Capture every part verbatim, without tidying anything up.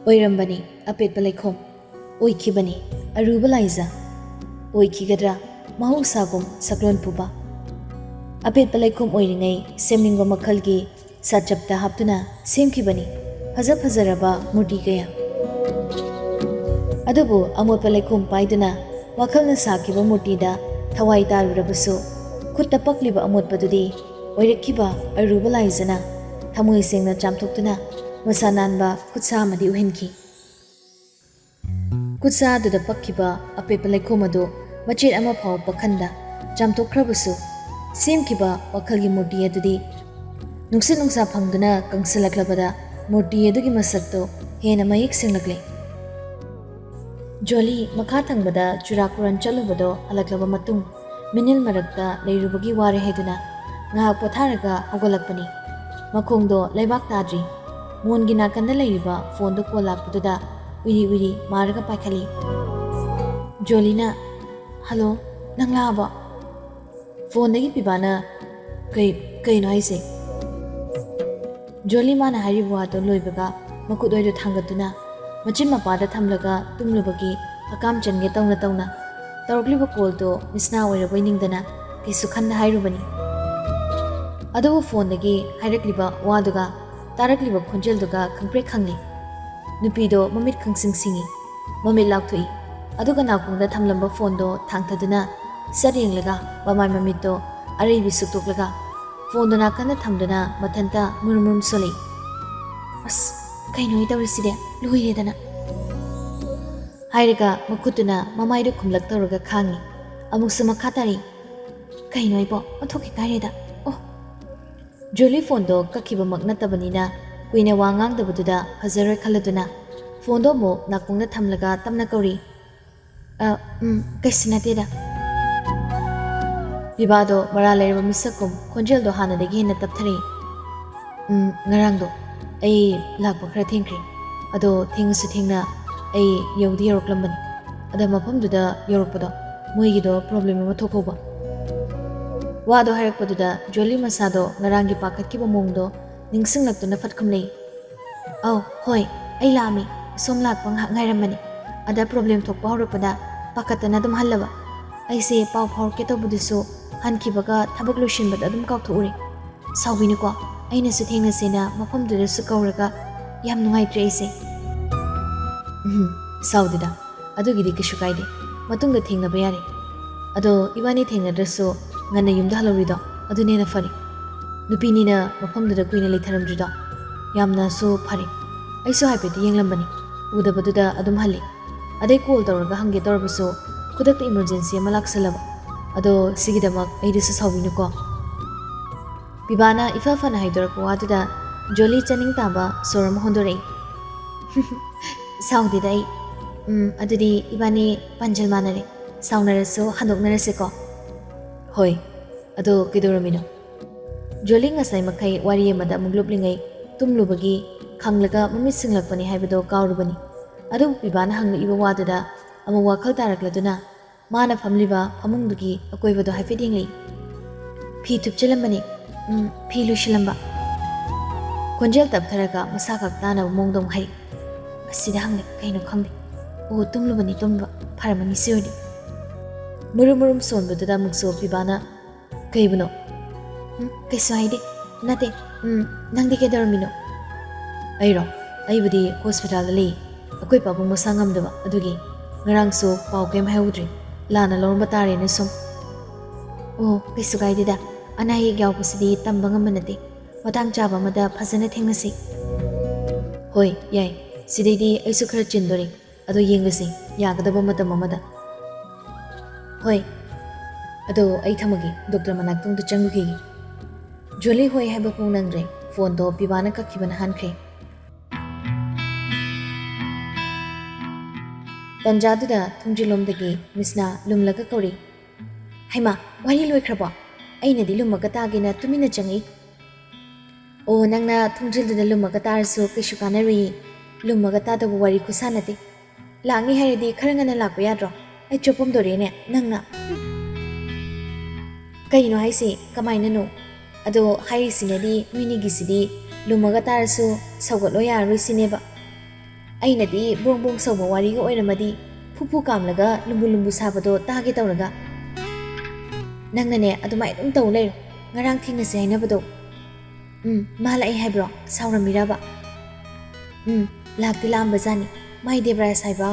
ꯑꯣꯏꯔꯝꯕꯅꯤ ꯑꯄꯦꯠꯄ ꯂꯩꯈꯣꯝ, ꯑꯣꯏꯈꯤꯕꯅꯤ ꯑꯔꯨꯕ ꯂꯥꯏꯖ, ꯑꯣꯏꯈꯤꯒꯗ꯭ꯔꯥ ꯃꯍꯧꯁꯥꯒꯨꯝ ꯁꯛꯂꯣꯟ ꯄꯨꯕ? ꯑꯄꯦꯠꯄ ꯂꯩꯈꯣꯝ ꯑꯣꯏꯔꯤꯉꯩ ꯁꯦꯝꯅꯤꯡꯕ ꯃꯈꯜꯒꯤ ꯁꯥꯆꯞꯇ ꯍꯥꯞꯇꯨꯅ ꯁꯦꯝꯈꯤꯕꯅꯤ ꯐꯖ ꯐꯖꯔꯕ ꯃꯨꯔꯇꯤ ꯀꯌꯥ꯫ ꯑꯗꯨꯕꯨ ꯑꯃꯣꯠꯄ ꯂꯩꯈꯣꯝ ꯄꯥꯏꯗꯨꯅ ꯋꯥꯈꯜꯅ ꯁꯥꯈꯤꯕ ꯃꯨꯔꯇꯤꯗ ꯊꯋꯥꯏ ꯇꯥꯔꯨꯔꯕꯁꯨ, ꯈꯨꯠꯇ ꯄꯛꯂꯤꯕ ꯑꯃꯣꯠꯄꯗꯨꯗꯤ ꯑꯣꯏꯔꯛꯈꯤꯕ ꯑꯔꯨꯕ ꯂꯥꯏꯖꯅ ꯊꯃꯣꯏ ꯁꯦꯡꯅ ꯆꯥꯝꯊꯣꯛꯇꯨꯅ ꯃꯁꯥ ꯅꯥꯟꯕ ꯈꯨꯠꯁꯥ ꯑꯃꯗꯤ ꯎꯍꯟꯈꯤ꯫ ꯈꯨꯠꯁꯥ ꯑꯗꯨꯗ ꯄꯛꯈꯤꯕ ꯑꯄꯦꯠꯄ ꯂꯩꯈꯣꯝ ꯑꯗꯨ ꯃꯆꯦꯠ ꯑꯃ ꯐꯥꯎ ꯄꯛꯍꯟꯗ ꯆꯥꯝꯊꯣꯛꯈ꯭ꯔꯕꯁꯨ, ꯁꯦꯝꯈꯤꯕ ꯋꯥꯈꯜꯒꯤ ꯃꯨꯔꯇꯤ ꯑꯗꯨꯗꯤ ꯅꯨꯡꯁꯤꯠ ꯅꯨꯡꯁꯥ ꯐꯪꯗꯨꯅ ꯀꯪꯁꯤꯜꯂꯛꯂꯕꯗ ꯃꯨꯔꯇꯤ ꯑꯗꯨꯒꯤ ꯃꯁꯛꯇꯨ ꯍꯦꯟꯅ ꯃꯌꯦꯛ ꯁꯦꯡꯂꯛꯂꯦ꯫ ꯖꯣꯂꯤ ꯃꯈꯥ ꯊꯪꯕꯗ ꯆꯨꯔꯥꯀꯨꯔꯟ ꯆꯠꯂꯨꯕꯗꯣ ꯍꯜꯂꯛꯂꯕ ꯃꯇꯨꯡ, ꯃꯤꯅꯤꯜ ꯃꯔꯛꯇ ꯂꯩꯔꯨꯕꯒꯤ ꯋꯥꯔꯦ ꯍꯥꯏꯗꯨꯅ ꯉꯥꯏꯍꯥꯛ ꯄꯣꯊꯥꯔꯒ ꯍꯧꯒꯠꯂꯛꯄꯅꯤ꯫ ꯃꯈꯣꯡꯗꯣ ꯂꯩꯕꯥꯛ ꯇꯥꯗ꯭ꯔꯤ꯫ ꯃꯣꯟꯒꯤ ꯅꯥꯀꯟꯗ ꯂꯩꯔꯤꯕ ꯐꯣꯟꯗꯣ ꯀꯣꯜ ꯂꯥꯛꯄꯗꯨꯗ ꯎꯏꯔꯤ ꯎꯏꯔꯤ ꯃꯥꯔꯒ ꯄꯥꯏꯈꯠꯂꯤ꯫ ꯖꯣꯂꯤꯅ, "ꯍꯜꯂꯣ, ꯅꯪ ꯂꯥꯛꯑꯕꯣ?" ꯐꯣꯟꯗꯒꯤ ꯄꯤꯕꯥꯅ, "ꯀꯩ, ꯀꯩꯅꯣ ꯍꯥꯏꯁꯦ?" ꯖꯣꯂꯤ ꯃꯥꯅ ꯍꯥꯏꯔꯤꯕ ꯋꯥꯗꯣ ꯂꯣꯏꯕꯒ ꯃꯈꯨꯠ ꯑꯣꯏꯗꯨ ꯊꯥꯡꯒꯠꯇꯨꯅ ꯃꯆꯤꯟ ꯃꯄꯥꯗ ꯊꯝꯂꯒ ꯇꯨꯝꯂꯨꯕꯒꯤ ꯍꯀꯥꯝ ꯆꯟꯒꯦ ꯇꯧꯅ ꯇꯧꯅ ꯇꯧꯔꯛꯂꯤꯕ ꯀꯣꯜꯗꯣ ꯃꯤꯁꯅꯥ ꯑꯣꯏꯔꯕꯣꯏ ꯅꯤꯡꯗꯅ ꯀꯩꯁꯨ ꯈꯟꯗ ꯍꯥꯏꯔꯨꯕꯅꯤ꯫ ꯑꯗꯨꯕꯨ ꯐꯣꯟꯗꯒꯤ ꯍꯥꯏꯔꯛꯂꯤꯕ ꯋꯥꯗꯨꯒ ꯇꯥꯔꯛꯂꯤꯕ ꯈꯣꯟꯖꯦꯜꯗꯨꯒ ꯈꯪꯄ꯭ꯔꯦꯛ ꯈꯪꯂꯤ꯫ ꯅꯨꯄꯤꯗꯣ ꯃꯃꯤꯠ ꯈꯪꯁꯤꯡ ꯁꯤꯡꯏ꯫ ꯃꯃꯤꯠ ꯂꯥꯎꯊꯣꯛꯏ꯫ ꯑꯗꯨꯒ ꯅꯥꯀꯣꯡꯗ ꯊꯝꯂꯝꯕ ꯐꯣꯟꯗꯣ ꯊꯥꯡꯊꯗꯨꯅ ꯁꯠ ꯌꯦꯡꯂꯒ ꯃꯃꯥꯏ ꯃꯃꯤꯠꯇꯣ ꯑꯔꯩꯕꯤ ꯁꯨꯛꯇꯣꯛꯂꯒ ꯐꯣꯟꯗꯣ ꯅꯥꯀꯟꯗ ꯊꯝꯗꯨꯅ ꯃꯊꯟꯇ ꯃꯨꯔꯨꯝ ꯃꯨꯔꯨꯝ ꯁꯣꯜꯂꯛꯏ꯫ "ꯑꯁ, ꯀꯩꯅꯣ ꯑꯩ ꯇꯧꯔꯤꯁꯤꯗꯤ? ꯂꯣꯏꯔꯦꯗꯅ!" ꯍꯥꯏꯔꯒ ꯃꯈꯨꯠꯇꯨꯅ ꯃꯃꯥꯏꯗꯨ ꯈꯨꯝꯂꯛ ꯇꯧꯔꯒ ꯈꯥꯡꯉꯤ꯫ ꯑꯃꯨꯛꯁꯨ ꯃꯈꯥ ꯇꯥꯔꯛꯏ꯫ "ꯀꯩꯅꯣ ꯑꯩꯕꯣ? ꯑꯣꯟꯊꯣꯛꯈꯤ ꯀꯥꯏꯔꯦꯗ꯫ ꯑꯣ!" ꯖꯣꯂꯤ ꯐꯣꯟꯗꯣ ꯀꯛꯈꯤꯕꯃꯛ ꯅꯠꯇꯕꯅꯤꯅ ꯀꯨꯏꯅ ꯋꯥ ꯉꯥꯡꯗꯕꯗꯨꯗ ꯐꯖꯔꯣꯏ ꯈꯜꯂꯗꯨꯅ ꯐꯣꯟꯗꯣ ꯑꯃꯨꯛ ꯅꯥꯀꯣꯡꯗ ꯊꯝꯂꯒ ꯇꯞꯅ ꯀꯧꯔꯤ꯫ "ꯑ, ꯎꯝ, ꯀꯩꯁꯨ ꯅꯠꯇꯦꯗ꯫" ꯄꯤꯕꯥꯗꯣ ꯃꯔꯥ ꯂꯩꯔꯕ ꯃꯤꯁꯛꯀꯨꯝ ꯈꯣꯟꯖꯦꯜꯗꯣ ꯍꯥꯟꯅꯗꯒꯤ ꯍꯦꯟꯅ ꯇꯞꯊꯔꯛꯏ꯫ "ꯎꯝ, ꯉꯔꯥꯡꯗꯣ ꯑꯩ ꯂꯥꯛꯄ ꯈꯔ ꯊꯦꯡꯈ꯭ꯔꯦ꯫ ꯑꯗꯣ ꯊꯦꯡꯉꯁꯨ ꯊꯦꯡꯅ ꯑꯩ ꯌꯧꯗꯤ ꯌꯧꯔꯛꯂꯝꯕꯅꯤ꯫ ꯑꯗ ꯃꯐꯝꯗꯨꯗ ꯌꯧꯔꯛꯄꯗꯣ ꯃꯣꯏꯒꯤꯗꯣ ꯄ꯭ꯔꯣꯕ꯭ꯂꯦꯝ ꯑꯃ ꯊꯣꯛꯍꯧꯕ꯫" ꯋꯥꯗꯣ ꯍꯥꯏꯔꯛꯄꯗꯨꯗ ꯖꯣꯂꯤ ꯃꯁꯥꯗꯣ ꯉꯔꯥꯡꯒꯤ ꯄꯥꯈꯠꯈꯤꯕ ꯃꯑꯣꯡꯗꯣ ꯅꯤꯡꯁꯤꯡꯂꯛꯇꯨꯅ ꯐꯠ ꯈꯨꯝꯂꯛꯏ꯫ "ꯑꯧ, ꯍꯣꯏ, ꯑꯩ ꯂꯥꯛꯑꯝꯃꯤ꯫ ꯁꯣꯝ ꯂꯥꯛꯄ ꯉꯥꯏꯍꯥꯛ ꯉꯥꯏꯔꯝꯕꯅꯤ꯫ ꯑꯗ ꯄ꯭ꯔꯣꯕ꯭ꯂꯦꯝ ꯊꯣꯛꯄ ꯍꯧꯔꯛꯄꯗ ꯄꯥꯈꯠꯇꯅ ꯑꯗꯨꯝ ꯍꯜꯂꯕ꯫ ꯑꯩꯁꯦ ꯄꯥꯎ ꯐꯥꯎꯔꯛꯀꯦ ꯇꯧꯕꯗꯨꯁꯨ ꯍꯟꯈꯤꯕꯒ ꯊꯕꯛ ꯂꯣꯏꯁꯤꯟꯕꯗ ꯑꯗꯨꯝ ꯀꯥꯎꯊꯣꯛꯎꯔꯦ꯫ ꯁꯥꯎꯕꯤꯅꯨꯀꯣ, ꯑꯩꯅꯁꯨ ꯊꯦꯡꯅꯁꯦꯅ ꯃꯐꯝꯗꯨꯗꯁꯨ ꯀꯧꯔꯒ ꯌꯥꯝ ꯅꯨꯡꯉꯥꯏꯇ꯭ꯔꯦ ꯑꯩꯁꯦ꯫ ꯎꯝ, ꯁꯥꯎꯗꯦꯗ, ꯑꯗꯨꯒꯤꯗꯤ ꯀꯩꯁꯨ ꯀꯥꯏꯗꯦ꯫ ꯃꯇꯨꯡꯗ ꯊꯦꯡꯅꯕ ꯌꯥꯔꯦ꯫ ꯑꯗꯣ ꯏꯕꯥꯅꯤ ꯊꯦꯡꯅꯗ꯭ꯔꯁꯨ ꯉꯟꯅ ꯌꯨꯝꯗ ꯍꯜꯍꯧꯔꯤꯗꯣ ꯑꯗꯨꯅ ꯍꯦꯟꯅ ꯐꯔꯦ꯫ ꯅꯨꯄꯤꯅꯤꯅ ꯃꯐꯝꯗꯨꯗ ꯀꯨꯏꯅ ꯂꯩꯊꯔꯝꯗ꯭ꯔꯤꯗꯣ ꯌꯥꯝꯅꯁꯨ ꯐꯔꯦ꯫ ꯑꯩꯁꯨ ꯍꯥꯏꯐꯦꯠꯇꯤ ꯌꯦꯡꯂꯝꯕꯅꯤ, ꯎꯗꯕꯗꯨꯗ ꯑꯗꯨꯝ ꯍꯜꯂꯦ꯫ ꯑꯗꯩ ꯀꯣꯜ ꯇꯧꯔꯒ ꯍꯪꯒꯦ ꯇꯧꯔꯕꯁꯨ ꯈꯨꯗꯛꯇ ꯏꯃꯔꯖꯦꯟꯁꯤ ꯑꯃ ꯂꯥꯛꯁꯜꯂꯕ꯫ ꯑꯗꯣ ꯁꯤꯒꯤꯗꯃꯛ ꯑꯩꯗꯨꯁꯨ ꯁꯥꯎꯕꯤꯅꯨꯀꯣ꯫ ꯄꯤꯕꯥꯅ ꯏꯐ ꯐꯅ ꯍꯥꯏꯗꯣꯔꯛꯄ ꯋꯥꯗꯨꯗ ꯖꯣꯂꯤ ꯆꯥꯅꯤꯡ ꯇꯥꯕ ꯁꯣꯔ ꯑꯃ ꯍꯣꯟꯗꯣꯔꯛꯏ꯫ ꯁꯥꯎꯗꯦꯗ ꯑꯩ꯫ ꯎꯝ, ꯑꯗꯨꯗꯤ ꯏꯕꯥꯅꯤ ꯄꯥꯟꯖꯤꯜ ꯃꯥꯟꯅꯔꯦ꯫ ꯁꯥꯎꯅꯔꯁꯨ ꯍꯟꯗꯣꯛꯅꯔꯁꯦꯀꯣ꯫ ꯍꯣꯏ, ꯑꯗꯣ ꯀꯩꯗꯧꯔꯝꯃꯤꯅꯣ? ꯖꯣꯂꯤ ꯉꯁꯥꯏ ꯃꯈꯩ ꯋꯥꯔꯤ ꯑꯃꯗ ꯑꯃꯨꯛ ꯂꯨꯞꯂꯤꯉꯩ ꯇꯨꯝꯂꯨꯕꯒꯤ ꯈꯪꯂꯒ ꯃꯃꯤꯠ ꯁꯤꯡꯂꯛꯄꯅꯤ ꯍꯥꯏꯕꯗꯣ ꯀꯥꯎꯔꯨꯕꯅꯤ꯫ ꯑꯗꯨꯕꯨ ꯄꯤꯕꯥꯅ ꯍꯪꯂꯛꯏꯕ ꯋꯥꯗꯨꯗ ꯑꯃꯨꯛ ꯋꯥꯈꯜ ꯇꯥꯔꯛꯂꯗꯨꯅ ꯃꯥꯅ ꯐꯝꯂꯤꯕ ꯐꯃꯨꯡꯗꯨꯒꯤ ꯑꯀꯣꯏꯕꯗꯣ ꯍꯥꯏꯐꯦꯠ ꯌꯦꯡꯂꯛꯏ꯫ ꯐꯤ ꯊꯨꯞꯆꯜꯂꯝꯕꯅꯤ꯫ ꯎꯝ, ꯐꯤ ꯂꯣꯏꯁꯤꯜꯂꯝꯕ꯫ ꯈꯣꯟꯖꯦꯜ ꯇꯞꯊꯔꯒ ꯃꯁꯥ ꯈꯛ ꯇꯥꯅꯕ ꯃꯑꯣꯡꯗ ꯑꯃꯨꯛ ꯍꯥꯏꯔꯛꯏ꯫ ꯑꯁꯤꯗ ꯍꯪꯂꯦ, ꯀꯩꯅꯣ ꯈꯪꯗꯦ꯫ ꯑꯣ, ꯇꯨꯝꯂꯨꯕꯅꯤ, ꯇꯨꯝꯕ ꯐꯔꯝꯃꯅꯤ ꯁꯤ ꯑꯣꯏꯔꯗꯤ꯫ ꯃꯨꯔꯨꯝ ꯃꯨꯔꯨꯝ ꯁꯣꯟꯕꯗꯨꯗ ꯑꯃꯨꯛꯁꯨ ꯄꯤꯕꯥꯅ, "ꯀꯩꯕꯨꯅꯣ?" "ꯎꯝ, ꯀꯩꯁꯨ ꯍꯥꯏꯗꯦ꯫ ꯅꯠꯇꯦ, ꯎꯝ, ꯅꯪꯗꯤ ꯀꯩꯗꯧꯔꯝꯃꯤꯅꯣ?" "ꯑꯩꯔꯣ? ꯑꯩꯕꯨꯗꯤ ꯍꯣꯁꯄꯤꯇꯥꯜꯗ ꯂꯩ꯫ ꯑꯩꯈꯣꯏ ꯄꯥꯕꯨꯡ ꯃꯁꯥ ꯉꯝꯗꯕ, ꯑꯗꯨꯒꯤ ꯉꯔꯥꯡꯁꯨ ꯄꯥꯎ ꯀꯩꯝ ꯍꯥꯏꯍꯧꯗ꯭ꯔꯦ꯫ ꯂꯥꯟꯅ ꯂꯧꯔꯝꯕ ꯇꯥꯔꯦꯅ ꯁꯨꯝ꯫" "ꯑꯣ, ꯀꯩꯁꯨ ꯀꯥꯏꯗꯦꯗ꯫ ꯑꯅꯥ ꯑꯌꯦꯛ ꯌꯥꯎꯕꯁꯤꯗꯤ ꯇꯝꯕ ꯉꯝꯕ ꯅꯠꯇꯦ꯫ ꯃꯇꯥꯡ ꯆꯥꯕ ꯑꯃꯗ ꯐꯖꯅ ꯊꯦꯡꯅꯁꯤ꯫" "ꯍꯣꯏ, ꯌꯥꯏ꯫ ꯁꯤꯗꯩꯗꯤ ꯑꯩꯁꯨ ꯈꯔ ꯆꯤꯟꯗꯣꯔꯤ꯫ ꯑꯗꯣ ꯌꯦꯡꯂꯁꯤ, ꯌꯥꯒꯗꯕ ꯃꯇꯝ ꯑꯃꯗ꯫" "ꯍꯣꯏ꯫ ꯑꯗꯣ ꯑꯩ ꯊꯝꯃꯒꯦ, ꯗꯣꯛꯇꯔ ꯃꯅꯥꯛꯇ ꯑꯝꯇ ꯆꯪꯉꯨꯈꯤꯒꯦ꯫" ꯖꯣꯂꯤ ꯍꯣꯏ ꯍꯥꯏꯕ ꯐꯥꯎ ꯅꯪꯗ꯭ꯔꯦ, ꯐꯣꯟꯗꯣ ꯄꯤꯕꯥꯅ ꯀꯛꯈꯤꯕꯅ ꯍꯥꯟꯈ꯭ꯔꯦ꯫ ꯇꯟꯖꯥꯗꯨꯗ ꯊꯣꯡꯖꯤꯜꯂꯣꯝꯗꯒꯤ ꯃꯤꯁꯅ ꯂꯨꯝꯂꯒ ꯀꯧꯔꯤ, "ꯍꯩꯃꯥ, ꯋꯥꯔꯤ ꯂꯣꯏꯈ꯭ꯔꯕꯣ? ꯑꯩꯅꯗꯤ ꯂꯨꯝꯃꯒ ꯇꯥꯒꯦꯅ ꯇꯨꯃꯤꯟꯅ ꯆꯪꯉꯛꯏ꯫" "ꯑꯣ, ꯅꯪꯅ ꯊꯣꯡꯖꯤꯜꯗꯨꯗ ꯂꯨꯝꯃꯒ ꯇꯥꯔꯁꯨ ꯀꯩꯁꯨ ꯀꯥꯟꯅꯔꯨꯏꯌꯦ꯫ ꯂꯨꯝꯃꯒ ꯇꯥꯗꯧꯕ ꯋꯥꯔꯤ ꯈꯨꯁꯥ ꯅꯠꯇꯦ꯫ ꯂꯥꯛꯅꯤ ꯍꯥꯏꯔꯗꯤ ꯈꯔ ꯉꯟꯅ ꯂꯥꯛꯄ ꯌꯥꯗ꯭ꯔꯣ? ꯑꯩ ꯆꯣꯞꯄꯝꯗꯣꯔꯦꯅꯦ ꯅꯪꯅ꯫" "ꯀꯩꯅꯣ ꯍꯥꯏꯁꯦ? ꯀꯃꯥꯏꯅꯅꯣ? ꯑꯗꯣ ꯍꯥꯏꯔꯤꯁꯤꯅꯗꯤ ꯅꯣꯏꯅꯤꯒꯤꯁꯤꯗꯤ ꯂꯨꯝꯃꯒ ꯇꯥꯔꯁꯨ ꯁꯧꯒꯠꯂꯣ ꯌꯥꯔꯔꯣꯏ ꯁꯤꯅꯦꯕ?" ꯑꯩꯅꯗꯤ ꯕ꯭ꯔꯣꯡ ꯕ꯭ꯔꯣꯡ ꯁꯧꯕ ꯋꯥꯔꯤꯒ ꯑꯣꯏꯔꯝꯃꯗꯤ ꯐꯨ ꯐꯨ ꯀꯥꯝꯂꯒ ꯂꯨꯝꯕꯨ ꯂꯨꯝꯕꯨ ꯁꯥꯕꯗꯣ ꯇꯥꯒꯦ ꯇꯧꯔꯒ꯫ ꯅꯪꯅꯅꯦ ꯑꯗꯨꯃꯥꯏ ꯑꯗꯨꯝ ꯇꯧ ꯂꯩꯔꯣ꯫ ꯉꯔꯥꯡ ꯊꯦꯡꯅꯁꯦ ꯍꯥꯏꯅꯕꯗꯣ꯫ ꯎꯝ, ꯃꯥ ꯂꯥꯛꯑꯦ ꯍꯥꯏꯕ꯭ꯔꯣ? ꯁꯥꯎꯔꯝꯃꯤꯔꯕ? ꯎꯝ, ꯂꯥꯛꯇꯤ ꯂꯥꯛꯑꯝꯕꯖꯥꯠꯅꯤ꯫ ꯃꯥꯏ ꯗꯦꯕ꯭ꯔꯥꯖ ꯍꯥꯏꯕ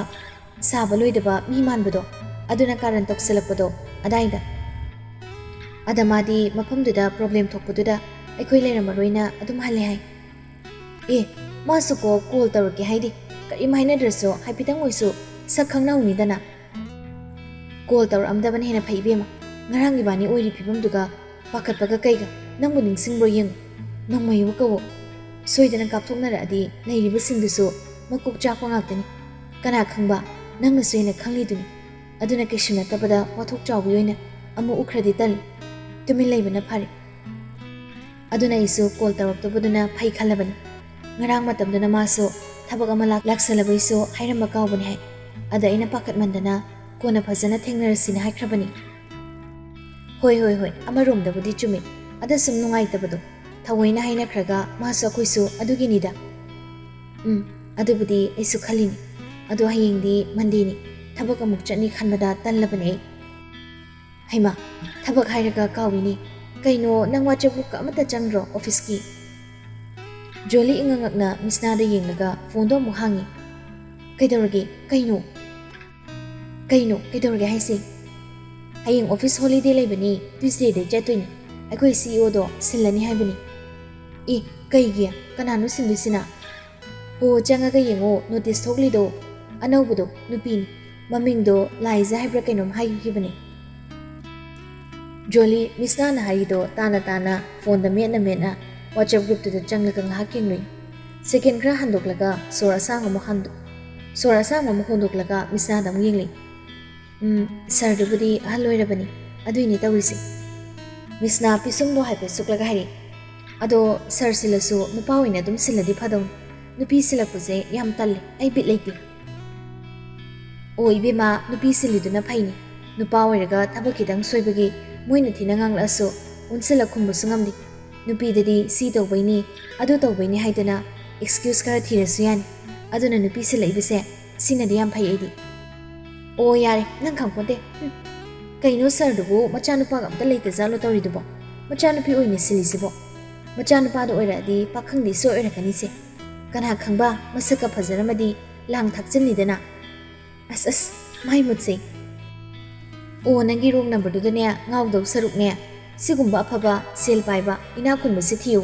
ꯁꯥꯕ ꯂꯣꯏꯗꯕ ꯃꯤ ꯃꯥꯟꯕꯗꯣ, ꯑꯗꯨꯅ ꯀꯥꯔꯟ ꯇꯧꯁꯜꯂꯛꯄꯗꯣ ꯑꯗꯥꯏꯗ꯫ ꯑꯗ ꯃꯥꯗꯤ ꯃꯐꯝꯗꯨꯗ ꯄ꯭ꯔꯣꯕ꯭ꯂꯦꯝ ꯊꯣꯛꯄꯗꯨꯗ ꯑꯩꯈꯣꯏ ꯂꯩꯔꯝꯃꯔꯣꯏꯅ ꯑꯗꯨꯝ ꯍꯜꯂꯦ ꯍꯥꯏ꯫ ꯑꯦ, ꯃꯥꯁꯨꯀꯣ ꯀꯣꯜ ꯇꯧꯔꯛꯀꯦ ꯍꯥꯏꯗꯤ ꯀꯔꯤꯝ ꯍꯥꯏꯅꯗ꯭ꯔꯁꯨ ꯍꯥꯏꯐꯦꯠꯇꯪ ꯑꯣꯏꯁꯨ ꯁꯛ ꯈꯪꯅꯍꯧꯅꯤꯗꯅ꯫ ꯀꯣꯜ ꯇꯧꯔꯛꯑꯝꯗꯕꯅ ꯍꯦꯟꯅ ꯐꯩ ꯏꯕꯦꯝꯃ꯫ ꯉꯔꯥꯡ ꯏꯕꯥꯅꯤ ꯑꯣꯏꯔꯤ ꯐꯤꯕꯝꯗꯨꯒ ꯄꯥꯈꯠꯄꯒ ꯀꯩꯒ꯫ ꯅꯪꯕꯨ ꯅꯤꯡꯁꯤꯡꯕ꯭ꯔꯣ ꯌꯦꯡꯉꯨ꯫ ꯅꯣꯡꯃꯩꯕꯨ ꯀꯧꯋꯣ꯫ ꯁꯣꯏꯗꯅ ꯀꯥꯞꯊꯣꯛꯅꯔꯛꯑꯗꯤ ꯂꯩꯔꯤꯕꯁꯤꯡꯗꯨꯁꯨ ꯃꯀꯣꯛ ꯆꯥꯛꯄ ꯉꯥꯛꯇꯅꯤ꯫ ꯀꯅꯥ ꯈꯪꯕ, ꯅꯪꯅꯁꯨ ꯍꯦꯟꯅ ꯈꯪꯂꯤꯗꯨꯅꯤ꯫ ꯑꯗꯨꯅ ꯀꯩꯁꯨ ꯅꯠꯇꯕꯗ ꯋꯥꯊꯣꯛ ꯆꯥꯎꯕꯤ ꯑꯣꯏꯅ ꯑꯃꯨꯛ ꯎꯈ꯭ꯔꯗꯤ ꯇꯜꯂꯤ꯫ ꯇꯨꯃꯤꯟ ꯂꯩꯕꯅ ꯐꯔꯦ꯫ ꯑꯗꯨꯅ ꯑꯩꯁꯨ ꯀꯣꯜ ꯇꯧꯔꯛꯇꯕꯗꯨꯅ ꯐꯩ ꯈꯜꯂꯕꯅꯤ꯫ ꯉꯔꯥꯡ ꯃꯇꯝꯗꯨꯅ ꯃꯥꯁꯨ ꯊꯕꯛ ꯑꯃ ꯂꯥꯛ-, ꯂꯥꯛꯁꯜꯂꯕꯩꯁꯨ ꯍꯥꯏꯔꯝꯕ ꯀꯥꯎꯕꯅꯤ ꯍꯥꯏ꯫ ꯑꯗ ꯑꯩꯅ ꯄꯥꯈꯠꯃꯟꯗꯅ ꯀꯣꯟꯅ ꯐꯖꯅ ꯊꯦꯡꯅꯔꯁꯤꯅ ꯍꯥꯏꯈ꯭ꯔꯕꯅꯤ꯫ ꯍꯣꯏ, ꯍꯣꯏ, ꯍꯣꯏ, ꯑꯃꯔꯣꯝꯗꯕꯨꯗꯤ ꯆꯨꯝꯃꯤ꯫ ꯑꯗ ꯁꯨꯝ ꯅꯨꯡꯉꯥꯏꯇꯕꯗꯣ꯫ ꯊꯑꯣꯏꯅ ꯍꯥꯏꯅꯈ꯭ꯔꯒ ꯃꯥꯁꯨ ꯑꯩꯈꯣꯏꯁꯨ ꯑꯗꯨꯒꯤꯅꯤꯗ꯫ ꯎꯝ, ꯑꯗꯨꯕꯨꯗꯤ ꯑꯩꯁꯨ ꯈꯜꯂꯤꯅꯤ꯫ ꯑꯗꯣ ꯍꯌꯦꯡꯗꯤ ꯃꯟꯗꯦꯅꯤ꯫ ꯊꯕꯛ ꯑꯃꯨꯛ ꯆꯠꯅꯤ ꯈꯟꯕꯗ ꯇꯜꯂꯕꯅꯦ ꯑꯩ꯫ ꯍꯩꯃꯥ, ꯊꯕꯛ ꯍꯥꯏꯔꯒ ꯀꯥꯎꯏꯅꯦ꯫ ꯀꯩꯅꯣ, ꯅꯪ WhatsApp groupꯀ ꯑꯃꯠꯇ ꯆꯪꯗ꯭ꯔꯣ ꯑꯣꯐꯤꯁꯀꯤ? ꯖꯣꯂꯤ ꯏꯉꯛꯉꯛꯅ ꯃꯤꯁꯅꯥꯗ ꯌꯦꯡꯂꯒ ꯐꯣꯟꯗꯣ ꯑꯃꯨꯛ ꯍꯥꯡꯉꯤ꯫ ꯀꯩꯗꯧꯔꯒꯦ? ꯀꯩꯅꯣ? ꯀꯩꯅꯣ? ꯀꯩꯗꯧꯔꯒꯦ ꯍꯥꯏꯁꯦ? ꯍꯌꯦꯡ ꯑꯣꯐꯤꯁ ꯍꯣꯂꯤꯗꯦ ꯂꯩꯕꯅꯤ, Tuesdayꯗꯩ ꯆꯠꯇꯣꯏꯅꯤ꯫ ꯑꯩꯈꯣꯏ CEOꯗꯣ ꯁꯤꯜꯂꯅꯤ ꯍꯥꯏꯕꯅꯤ꯫ ꯑꯦ, ꯀꯩꯒꯤ? ꯀꯅꯥꯅꯣ ꯁꯤꯟꯗꯣꯏꯁꯤꯅ? ꯍꯣ, ꯆꯪꯉꯒ ꯌꯦꯡꯉꯣ, notice ꯊꯣꯛꯂꯤꯗꯣ꯫ ꯑꯅꯧꯕꯗꯣ, ꯅꯨꯄꯤꯅꯤ꯫ ꯃꯃꯤꯡꯗꯣ ꯂꯥꯏꯖꯥ ꯍꯥꯏꯕ꯭ꯔꯥ ꯀꯩꯅꯣꯝ ꯍꯥꯏꯈꯤꯕꯅꯤ꯫ ꯖꯣꯂꯤ, ꯃꯤꯁꯅꯥꯅ ꯍꯥꯏꯔꯤꯗꯣ ꯇꯥꯅ ꯇꯥꯅ ꯐꯣꯟꯗ ꯃꯦꯠꯅ ꯃꯦꯠꯅ WhatsApp groupꯇꯨꯗ ꯆꯪꯂꯒ ꯉꯥꯏꯍꯥꯛ ꯌꯦꯡꯂꯨꯏ꯫ Second ꯈꯔ ꯍꯟꯗꯣꯛꯂꯒ ꯁꯣꯔ ꯑꯁꯥꯡꯕ ꯑꯃꯨꯛ ꯍꯟꯗꯣ-, ꯁꯣꯔ ꯑꯁꯥꯡꯕ ꯑꯃꯨꯛ ꯍꯣꯟꯗꯣꯛꯂꯒ ꯃꯤꯁꯅꯥꯗ ꯑꯃꯨꯛ ꯌꯦꯡꯂꯤ꯫ "ꯎꯝ, ꯁꯥꯔꯗꯨꯕꯨꯗꯤ ꯑꯍꯜ ꯑꯣꯏꯔꯕꯅꯤ, ꯑꯗꯨꯏꯅꯤ ꯇꯧꯔꯤꯁꯦ꯫" ꯃꯤꯁꯅꯥ ꯄꯤꯁꯨꯝꯗꯣ ꯍꯥꯏꯐꯦꯠ ꯁꯨꯛꯂꯒ ꯍꯥꯏꯔꯛꯏ꯫ "ꯑꯗꯣ ꯁꯥꯔ ꯁꯤꯜꯂꯁꯨ ꯅꯨꯄꯥ ꯑꯣꯏꯅ ꯑꯗꯨꯝ ꯁꯤꯜꯂꯗꯤ ꯐꯗꯧꯅꯤ꯫ ꯅꯨꯄꯤ ꯁꯤꯜꯂꯛꯄꯁꯦ ꯌꯥꯝ ꯇꯜꯂꯦ, ꯑꯩ ꯕꯤꯠ ꯂꯩꯇꯦ꯫" "ꯑꯣ ꯏꯕꯦꯝꯃ, ꯅꯨꯄꯤ ꯁꯤꯜꯂꯤꯗꯨꯅ ꯐꯩꯅꯤ꯫ ꯅꯨꯄꯥ ꯑꯣꯏꯔꯒ ꯊꯕꯛ ꯈꯤꯇꯪ ꯁꯣꯏꯕꯒꯤ ꯃꯣꯏꯅ ꯊꯤꯅ ꯉꯥꯡꯂꯛꯑꯁꯨ ꯑꯣꯟꯁꯤꯜꯂ ꯈꯨꯝꯕꯁꯨ ꯉꯝꯗꯦ꯫ ꯅꯨꯄꯤꯗꯗꯤ ꯁꯤ ꯇꯧꯕꯩꯅꯤ, ꯑꯗꯨ ꯇꯧꯕꯩꯅꯤ ꯍꯥꯏꯗꯅ excuse ꯈꯔ ꯊꯤꯔꯁꯨ ꯌꯥꯅꯤ꯫ ꯑꯗꯨꯅ ꯅꯨꯄꯤ ꯁꯤꯜꯂꯛꯏꯕꯁꯦ ꯁꯤꯅꯗꯤ ꯌꯥꯝ ꯐꯩ ꯑꯩꯗꯤ꯫ ꯑꯣ, ꯌꯥꯔꯦ, ꯅꯪ ꯈꯪꯄꯣꯟꯇꯦ꯫ ꯍꯨꯝ꯫ ꯀꯩꯅꯣ ꯁꯥꯔꯗꯨꯕꯨ ꯃꯆꯥꯅꯨꯄꯥꯒ ꯑꯝꯇ ꯂꯩꯇꯖꯥꯠꯂꯣ ꯇꯧꯔꯤꯗꯨꯕꯣ? ꯃꯆꯥꯅꯨꯄꯤ ꯑꯣꯏꯅ ꯁꯤꯜꯂꯤꯁꯤꯕꯣ? ꯃꯆꯥꯅꯨꯄꯥꯗꯣ ꯑꯣꯏꯔꯛꯑꯗꯤ ꯄꯥꯈꯪꯗꯤ ꯁꯣꯏ ꯑꯣꯏꯔꯛꯀꯅꯤꯁꯦ꯫ ꯀꯅꯥ ꯈꯪꯕ, ꯃꯁꯛꯀ ꯐꯖꯔꯝꯃꯗꯤ ꯂꯥꯡ ꯊꯥꯛꯆꯤꯟꯅꯤꯗꯅ꯫ ꯑꯁ ꯑꯁ, ꯃꯥꯏ ꯃꯨꯠꯁꯦ꯫ ꯑꯣ, ꯅꯪꯒꯤ ꯔꯣꯡ ꯅꯝꯕꯔꯗꯨꯗꯅꯦ ꯉꯥꯎꯗꯧ ꯁꯔꯨꯛꯅꯦ, ꯁꯤꯒꯨꯝꯕ ꯑꯐꯕ, ꯁꯦꯜ ꯄꯥꯏꯕ, ꯏꯅꯥꯛ ꯈꯨꯟꯕꯁꯤ ꯊꯤꯌꯨ꯫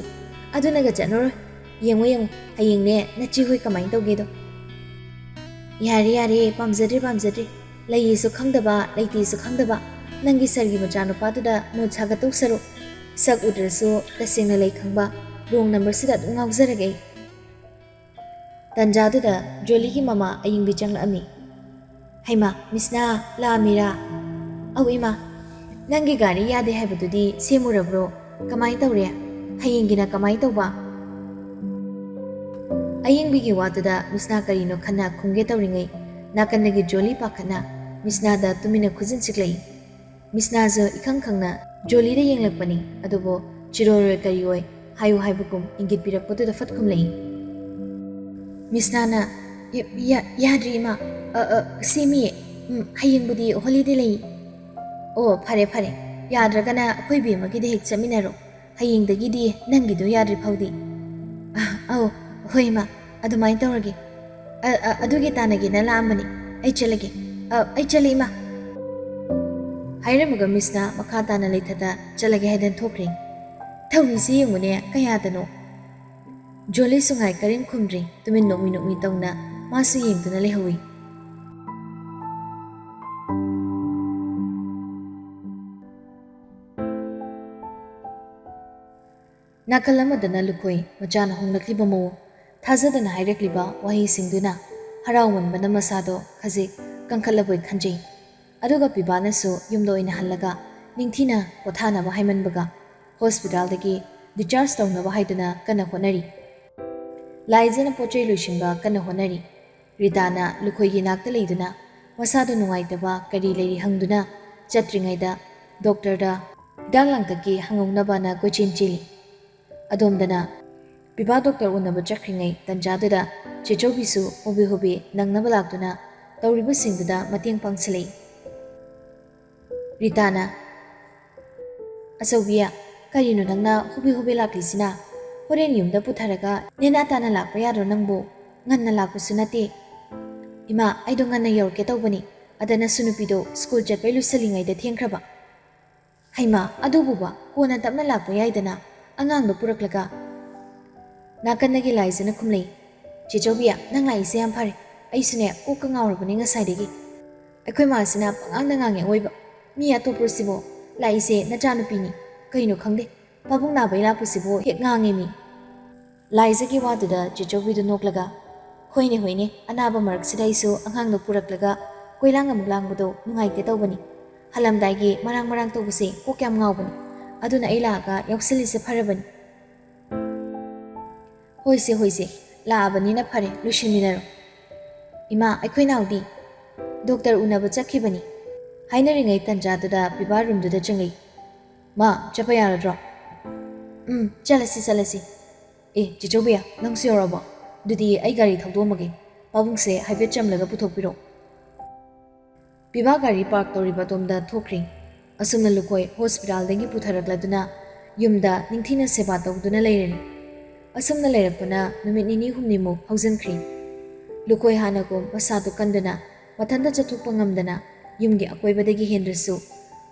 ꯑꯗꯨꯅꯒ ꯆꯠꯅꯔꯣꯏ꯫ ꯌꯦꯡꯉꯣ ꯌꯦꯡꯉꯣ, ꯍꯌꯦꯡꯅꯦ ꯅꯆꯦ ꯍꯣꯏ ꯀꯃꯥꯏꯅ ꯇꯧꯒꯦꯗꯣ꯫ ꯌꯥꯔꯦ ꯌꯥꯔꯦ, ꯄꯥꯝꯖꯗ꯭ꯔꯦ ꯄꯥꯝꯖꯗ꯭ꯔꯦ꯫ ꯂꯩꯌꯦꯁꯨ ꯈꯪꯗꯕ, ꯂꯩꯇꯦꯁꯨ ꯈꯪꯗꯕ꯫ ꯅꯪꯒꯤ ꯁꯥꯔꯒꯤ ꯃꯆꯥꯅꯨꯄꯥꯗꯨꯗ ꯃꯣꯠ ꯁꯥꯒꯠꯇꯧ ꯁꯔꯨꯛ, ꯁꯛ ꯎꯗ꯭ꯔꯁꯨ ꯇꯁꯦꯡꯅ ꯂꯩ ꯈꯪꯕ ꯔꯣꯡ ꯅꯝꯕꯔꯁꯤꯗ ꯑꯗꯨꯝ ꯉꯥꯎꯖꯔꯒꯦ ꯑꯩ꯫ ꯇꯟꯖꯥꯗꯨꯗ ꯖꯣꯂꯤꯒꯤ ꯃꯃꯥ ꯑꯌꯤꯡꯕꯤ ꯆꯪꯂꯛꯑꯝꯃꯤ꯫ "ꯍꯩꯃꯥ, ꯃꯤꯁꯅꯥ, ꯂꯥꯛꯑꯝꯃꯤꯔꯥ?" "ꯑꯧ ꯏꯃꯥ, ꯅꯪꯒꯤ ꯒꯥꯔꯤ ꯌꯥꯗꯦ ꯍꯥꯏꯕꯗꯨꯗꯤ ꯁꯦꯝꯃꯨꯔꯕ꯭ꯔꯣ? ꯀꯃꯥꯏ ꯇꯧꯔꯦ? ꯍꯌꯦꯡꯒꯤꯅ ꯀꯃꯥꯏ ꯇꯧꯕ?" ꯑꯌꯤꯡꯕꯤꯒꯤ ꯋꯥꯗꯨꯗ ꯃꯤꯁꯅꯥ ꯀꯔꯤꯅꯣ ꯈꯟꯅ ꯈꯨꯝꯒꯦ ꯇꯧꯔꯤꯉꯩ, ꯅꯥꯀꯟꯗꯒꯤ ꯖꯣꯂꯤ ꯄꯥꯈꯠꯅ ꯃꯤꯁꯅꯥꯗ ꯇꯨꯃꯤꯟꯅ ꯈꯨꯖꯤꯟ ꯁꯤꯛꯂꯛꯏ꯫ ꯃꯤꯁꯅꯥꯁꯨ ꯏꯈꯪ ꯈꯪꯅ ꯖꯣꯂꯤꯗ ꯌꯦꯡꯂꯛꯄꯅꯤ, ꯑꯗꯨꯕꯨ ꯆꯤꯔꯣꯏꯔꯣꯏ ꯀꯔꯤ ꯑꯣꯏ ꯍꯥꯏꯌꯨ ꯍꯥꯏꯕꯒꯨꯝ ꯏꯪꯒꯤꯠ ꯄꯤꯔꯛꯄꯗꯨꯗ ꯐꯠ ꯈꯨꯝꯂꯛꯏ꯫ ꯃꯤꯁꯅꯥꯅ, "ꯌꯥ-, ꯌꯥ-, ꯌꯥꯗ꯭ꯔꯤ ꯏꯃꯥ, ꯑ, ꯑ, ꯁꯦꯝꯃꯤꯌꯦ, ꯎꯝ, ꯍꯌꯦꯡꯕꯨꯗꯤ ꯍꯣꯂꯤꯗꯦ ꯂꯩ꯫" "ꯑꯣ, ꯐꯔꯦ ꯐꯔꯦ, ꯌꯥꯗ꯭ꯔꯒꯅ ꯑꯩꯈꯣꯏ ꯕꯦꯝꯃꯒꯤꯗ ꯍꯦꯛ ꯆꯠꯃꯤꯟꯅꯔꯣ, ꯍꯌꯦꯡꯗꯒꯤꯗꯤ ꯅꯪꯒꯤꯗꯣ ꯌꯥꯗ꯭ꯔꯤ ꯐꯥꯎꯗꯤ꯫" "ꯑ, ꯑꯧ, ꯍꯣꯏ ꯏꯃꯥ, ꯑꯗꯨꯃꯥꯏꯅ ꯇꯧꯔꯒꯦ꯫ ꯑ, ꯑ, ꯑꯗꯨꯒꯤ ꯇꯥꯟꯅꯒꯦꯅ ꯂꯥꯛꯑꯝꯕꯅꯤ꯫ ꯑꯩ ꯆꯠꯂꯒꯦ꯫ ꯑ, ꯑꯩ ꯆꯠꯂꯦ, ꯏꯃꯥ꯫" ꯍꯥꯏꯔꯝꯃꯒ ꯃꯤꯁꯅ ꯃꯈꯥ ꯇꯥꯅ ꯂꯩꯊꯗ ꯆꯠꯂꯒꯦ ꯍꯥꯏꯗꯅ ꯊꯣꯛꯈ꯭ꯔꯦ꯫ ꯊꯧꯔꯤꯁꯤ ꯌꯦꯡꯉꯨꯅꯦ, ꯀꯌꯥꯗꯅꯣ? ꯖꯣꯂꯤꯁꯨ ꯉꯥꯏ ꯀꯔꯤꯝ ꯈꯨꯝꯗ꯭ꯔꯤ꯫ ꯇꯨꯃꯤꯟ ꯅꯣꯛꯃꯤ ꯅꯣꯛꯃꯤ ꯇꯧꯅ ꯃꯥꯁꯨ ꯌꯦꯡꯗꯨꯅ ꯂꯩꯍꯧꯏ꯫ ꯅꯥꯀꯜ ꯑꯃꯗꯅ ꯂꯨꯈꯣꯏ ꯃꯆꯥꯅ ꯍꯣꯡꯂꯛꯂꯤꯕ ꯃꯑꯣꯡ, ꯊꯥꯖꯗꯅ ꯍꯥꯏꯔꯛꯂꯤꯕ ꯋꯥꯍꯩꯁꯤꯡꯗꯨꯅ ꯍꯔꯥꯎꯃꯟꯕꯅ ꯃꯁꯥꯗꯣ ꯈꯖꯤꯛ ꯀꯟꯈꯠꯂꯕꯣꯏ ꯈꯟꯖꯩ꯫ ꯑꯗꯨꯒ ꯄꯤꯕꯥꯅꯁꯨ ꯌꯨꯝꯗ ꯑꯣꯏꯅ ꯍꯜꯂꯒ ꯅꯤꯡꯊꯤꯅ ꯄꯣꯊꯥꯅꯕ ꯍꯥꯏꯃꯟꯕꯒ ꯍꯣꯁꯄꯤꯇꯥꯜꯗꯒꯤ discharge ꯇꯧꯅꯕ ꯍꯥꯏꯗꯨꯅ ꯀꯟꯅ ꯍꯣꯠꯅꯔꯤ꯫ ꯂꯥꯏꯖꯅ ꯄꯣꯠ ꯆꯩ ꯂꯣꯏꯁꯤꯟꯕ ꯀꯟꯅ ꯍꯣꯠꯅꯔꯤ꯫ ꯔꯤꯇꯥꯅ ꯂꯨꯈꯣꯏꯒꯤ ꯅꯥꯛꯇ ꯂꯩꯗꯨꯅ ꯃꯁꯥꯗꯨ ꯅꯨꯡꯉꯥꯏꯇꯕ ꯀꯔꯤ ꯂꯩꯔꯤ ꯍꯪꯗꯨꯅ ꯆꯠꯇ꯭ꯔꯤꯉꯩꯗ ꯗꯣꯛꯇꯔꯗ ꯍꯤꯗꯥꯛ ꯂꯥꯡꯊꯛꯀꯤ ꯍꯪꯍꯧꯅꯕꯅ ꯀꯣꯏꯆꯦꯟ ꯆꯦꯜꯂꯤ꯫ ꯑꯗꯣꯝꯗꯅ ꯄꯤꯕꯥ ꯗꯣꯛꯇꯔ ꯎꯅꯕ ꯆꯠꯈ꯭ꯔꯤꯉꯩ ꯇꯟꯖꯥꯗꯨꯗ ꯆꯦꯆꯧꯕꯤꯁꯨ ꯍꯣꯕꯦ ꯍꯣꯕꯦ ꯅꯪꯅꯕ ꯂꯥꯛꯇꯨꯅ ꯇꯧꯔꯤꯕꯁꯤꯡꯗꯨꯗ ꯃꯇꯦꯡ ꯄꯥꯡꯁꯤꯜꯂꯛꯏ꯫ ꯔꯤꯇꯥꯅ, "ꯑꯆꯧꯕꯤ, ꯀꯔꯤꯅꯣ ꯅꯪꯅ ꯍꯣꯕꯦ ꯍꯣꯕꯦ ꯂꯥꯛꯂꯤꯁꯤꯅ? ꯍꯣꯔꯦꯟ ꯌꯨꯝꯗ ꯄꯨꯊꯔꯒ ꯅꯦꯅꯥ ꯇꯥꯅ ꯂꯥꯛꯄ ꯌꯥꯗ꯭ꯔꯣ ꯅꯪꯕꯨ? ꯉꯟꯅ ꯂꯥꯛꯄꯁꯨ ꯅꯠꯇꯦ꯫" "ꯏꯃꯥ, ꯑꯩꯗꯣ ꯉꯟꯅ ꯌꯧꯔꯛꯀꯦ ꯇꯧꯕꯅꯤ, ꯑꯗ ꯅꯁꯨ ꯅꯨꯄꯤꯗꯣ ꯁ꯭ꯀꯨꯜ ꯆꯠꯄꯩ ꯂꯣꯏꯁꯤꯜꯂꯤꯉꯩꯗ ꯊꯦꯡꯈ꯭ꯔꯕ꯫" "ꯍꯩꯃꯥ, ꯑꯗꯨꯕꯨꯕ ꯀꯣꯟꯅ ꯇꯞꯅ ꯂꯥꯛꯄ ꯌꯥꯏꯗꯅ, ꯑꯉꯥꯡꯗꯣ ꯄꯨꯔꯛꯂꯒ꯫" ꯅꯥꯀꯟꯗꯒꯤ ꯂꯥꯏꯖꯅ ꯈꯨꯝꯂꯩ, "ꯆꯦꯆꯧꯕꯤ, ꯅꯪ ꯂꯥꯛꯏꯁꯦ ꯌꯥꯝ ꯐꯔꯦ꯫ ꯑꯩꯁꯨꯅꯦ ꯀꯣꯛꯀ ꯉꯥꯎꯔꯕꯅꯤ ꯉꯁꯥꯏꯗꯒꯤ꯫ ꯑꯩꯈꯣꯏ ꯃꯥꯁꯤꯅ ꯄꯉꯥꯡꯗ ꯉꯥꯡꯉꯦ ꯑꯑꯣꯏꯕ꯫ ꯃꯤ ꯑꯇꯣꯞꯄꯁꯤꯕꯨ ꯂꯥꯛꯏꯁꯦ ꯅꯆꯥꯅꯨꯄꯤꯅꯤ꯫ ꯀꯩꯅꯣ ꯈꯪꯗꯦ, ꯄꯥꯕꯨꯡ ꯅꯥꯕꯩ ꯂꯥꯛꯄꯁꯤꯕꯨ ꯍꯦꯛ ꯉꯥꯡꯉꯦ ꯃꯤ꯫" ꯂꯥꯏꯖꯒꯤ ꯋꯥꯗꯨꯗ ꯆꯦꯆꯧꯕꯤꯗꯨ ꯅꯣꯛꯂꯒ, "ꯍꯣꯏꯅꯦ, ꯍꯣꯏꯅꯦ, ꯑꯅꯥꯕ ꯃꯔꯛꯁꯤꯗ ꯑꯩꯁꯨ ꯑꯉꯥꯡꯗꯣ ꯄꯨꯔꯛꯂꯒ ꯀꯣꯏꯂꯥꯡ ꯑꯃꯨꯛ ꯂꯥꯡꯕꯗꯣ ꯅꯨꯡꯉꯥꯏꯇꯦ ꯇꯧꯕꯅꯤ꯫ ꯍꯜꯂꯝꯗꯥꯏꯒꯤ ꯃꯔꯥꯡ ꯃꯔꯥꯡ ꯇꯧꯕꯁꯦ ꯀꯣꯛ ꯌꯥꯝ ꯉꯥꯎꯕꯅꯤ꯫ ꯑꯗꯨꯅ ꯑꯩ ꯂꯥꯛꯑꯒ ꯌꯥꯎꯁꯜꯂꯤꯁꯦ ꯐꯔꯕꯅꯤ꯫" "ꯍꯣꯏꯁꯦ, ꯍꯣꯏꯁꯦ, ꯂꯥꯛꯑꯕꯅꯤꯅ ꯐꯔꯦ, ꯂꯣꯏꯁꯤꯟꯃꯤꯟꯅꯔꯣ꯫" "ꯏꯃꯥ, ꯑꯩꯈꯣꯏ ꯅꯥꯎꯗꯤ?" "ꯗꯣꯛꯇꯔ ꯎꯅꯕ ꯆꯠꯈꯤꯕꯅꯤ꯫" ꯍꯥꯏꯅꯔꯤꯉꯩ ꯇꯟꯖꯥꯗꯨꯗ ꯄꯤꯕꯥ ꯔꯨꯝꯗꯨꯗ ꯆꯪꯂꯛꯏ꯫ "ꯃꯥ, ꯆꯠꯄ ꯌꯥꯔꯗ꯭ꯔꯣ?" "ꯎꯝ, ꯆꯠꯂꯁꯤ, ꯆꯠꯂꯁꯤ꯫" "ꯑꯦ, ꯆꯦꯆꯧꯕꯤ, ꯅꯪꯁꯨ ꯌꯧꯔꯛꯑꯕꯣ? ꯑꯗꯨꯗꯤ ꯑꯩ ꯒꯥꯔꯤ ꯊꯧꯗꯣꯛꯑꯝꯃꯒꯦ꯫ ꯄꯥꯕꯨꯡꯁꯦ ꯍꯥꯏꯐꯦꯠ ꯆꯝꯂꯒ ꯄꯨꯊꯣꯛꯄꯤꯔꯣ꯫" ꯄꯤꯕꯥ ꯒꯥꯔꯤ ꯄꯥꯔꯛ ꯇꯧꯔꯤꯕ ꯑꯗꯣꯝꯗ ꯊꯣꯛꯈ꯭ꯔꯤ꯫ ꯑꯁꯨꯝꯅ ꯂꯨꯈꯣꯏ ꯍꯣꯁꯄꯤꯇꯥꯜꯗꯒꯤ ꯄꯨꯊꯔꯛꯂꯗꯨꯅ ꯌꯨꯝꯗ ꯅꯤꯡꯊꯤꯅ ꯁꯦꯕꯥ ꯇꯧꯗꯨꯅ ꯂꯩꯔꯅꯤ꯫ ꯑꯁꯨꯝꯅ ꯂꯩꯔꯛꯄꯅ ꯅꯨꯃꯤꯠ ꯅꯤꯅꯤ ꯍꯨꯝꯅꯤꯃꯨꯛ ꯍꯧꯖꯤꯟꯈ꯭ꯔꯤ꯫ ꯂꯨꯈꯣꯏ ꯍꯥꯟꯅꯒꯨꯝ ꯃꯁꯥꯗꯨ ꯀꯟꯗꯨꯅ ꯃꯊꯟꯇ ꯆꯠꯊꯣꯛꯄ ꯉꯝꯗꯅ ꯌꯨꯝꯒꯤ ꯑꯀꯣꯏꯕꯗꯒꯤ ꯍꯦꯟꯗ꯭ꯔꯁꯨ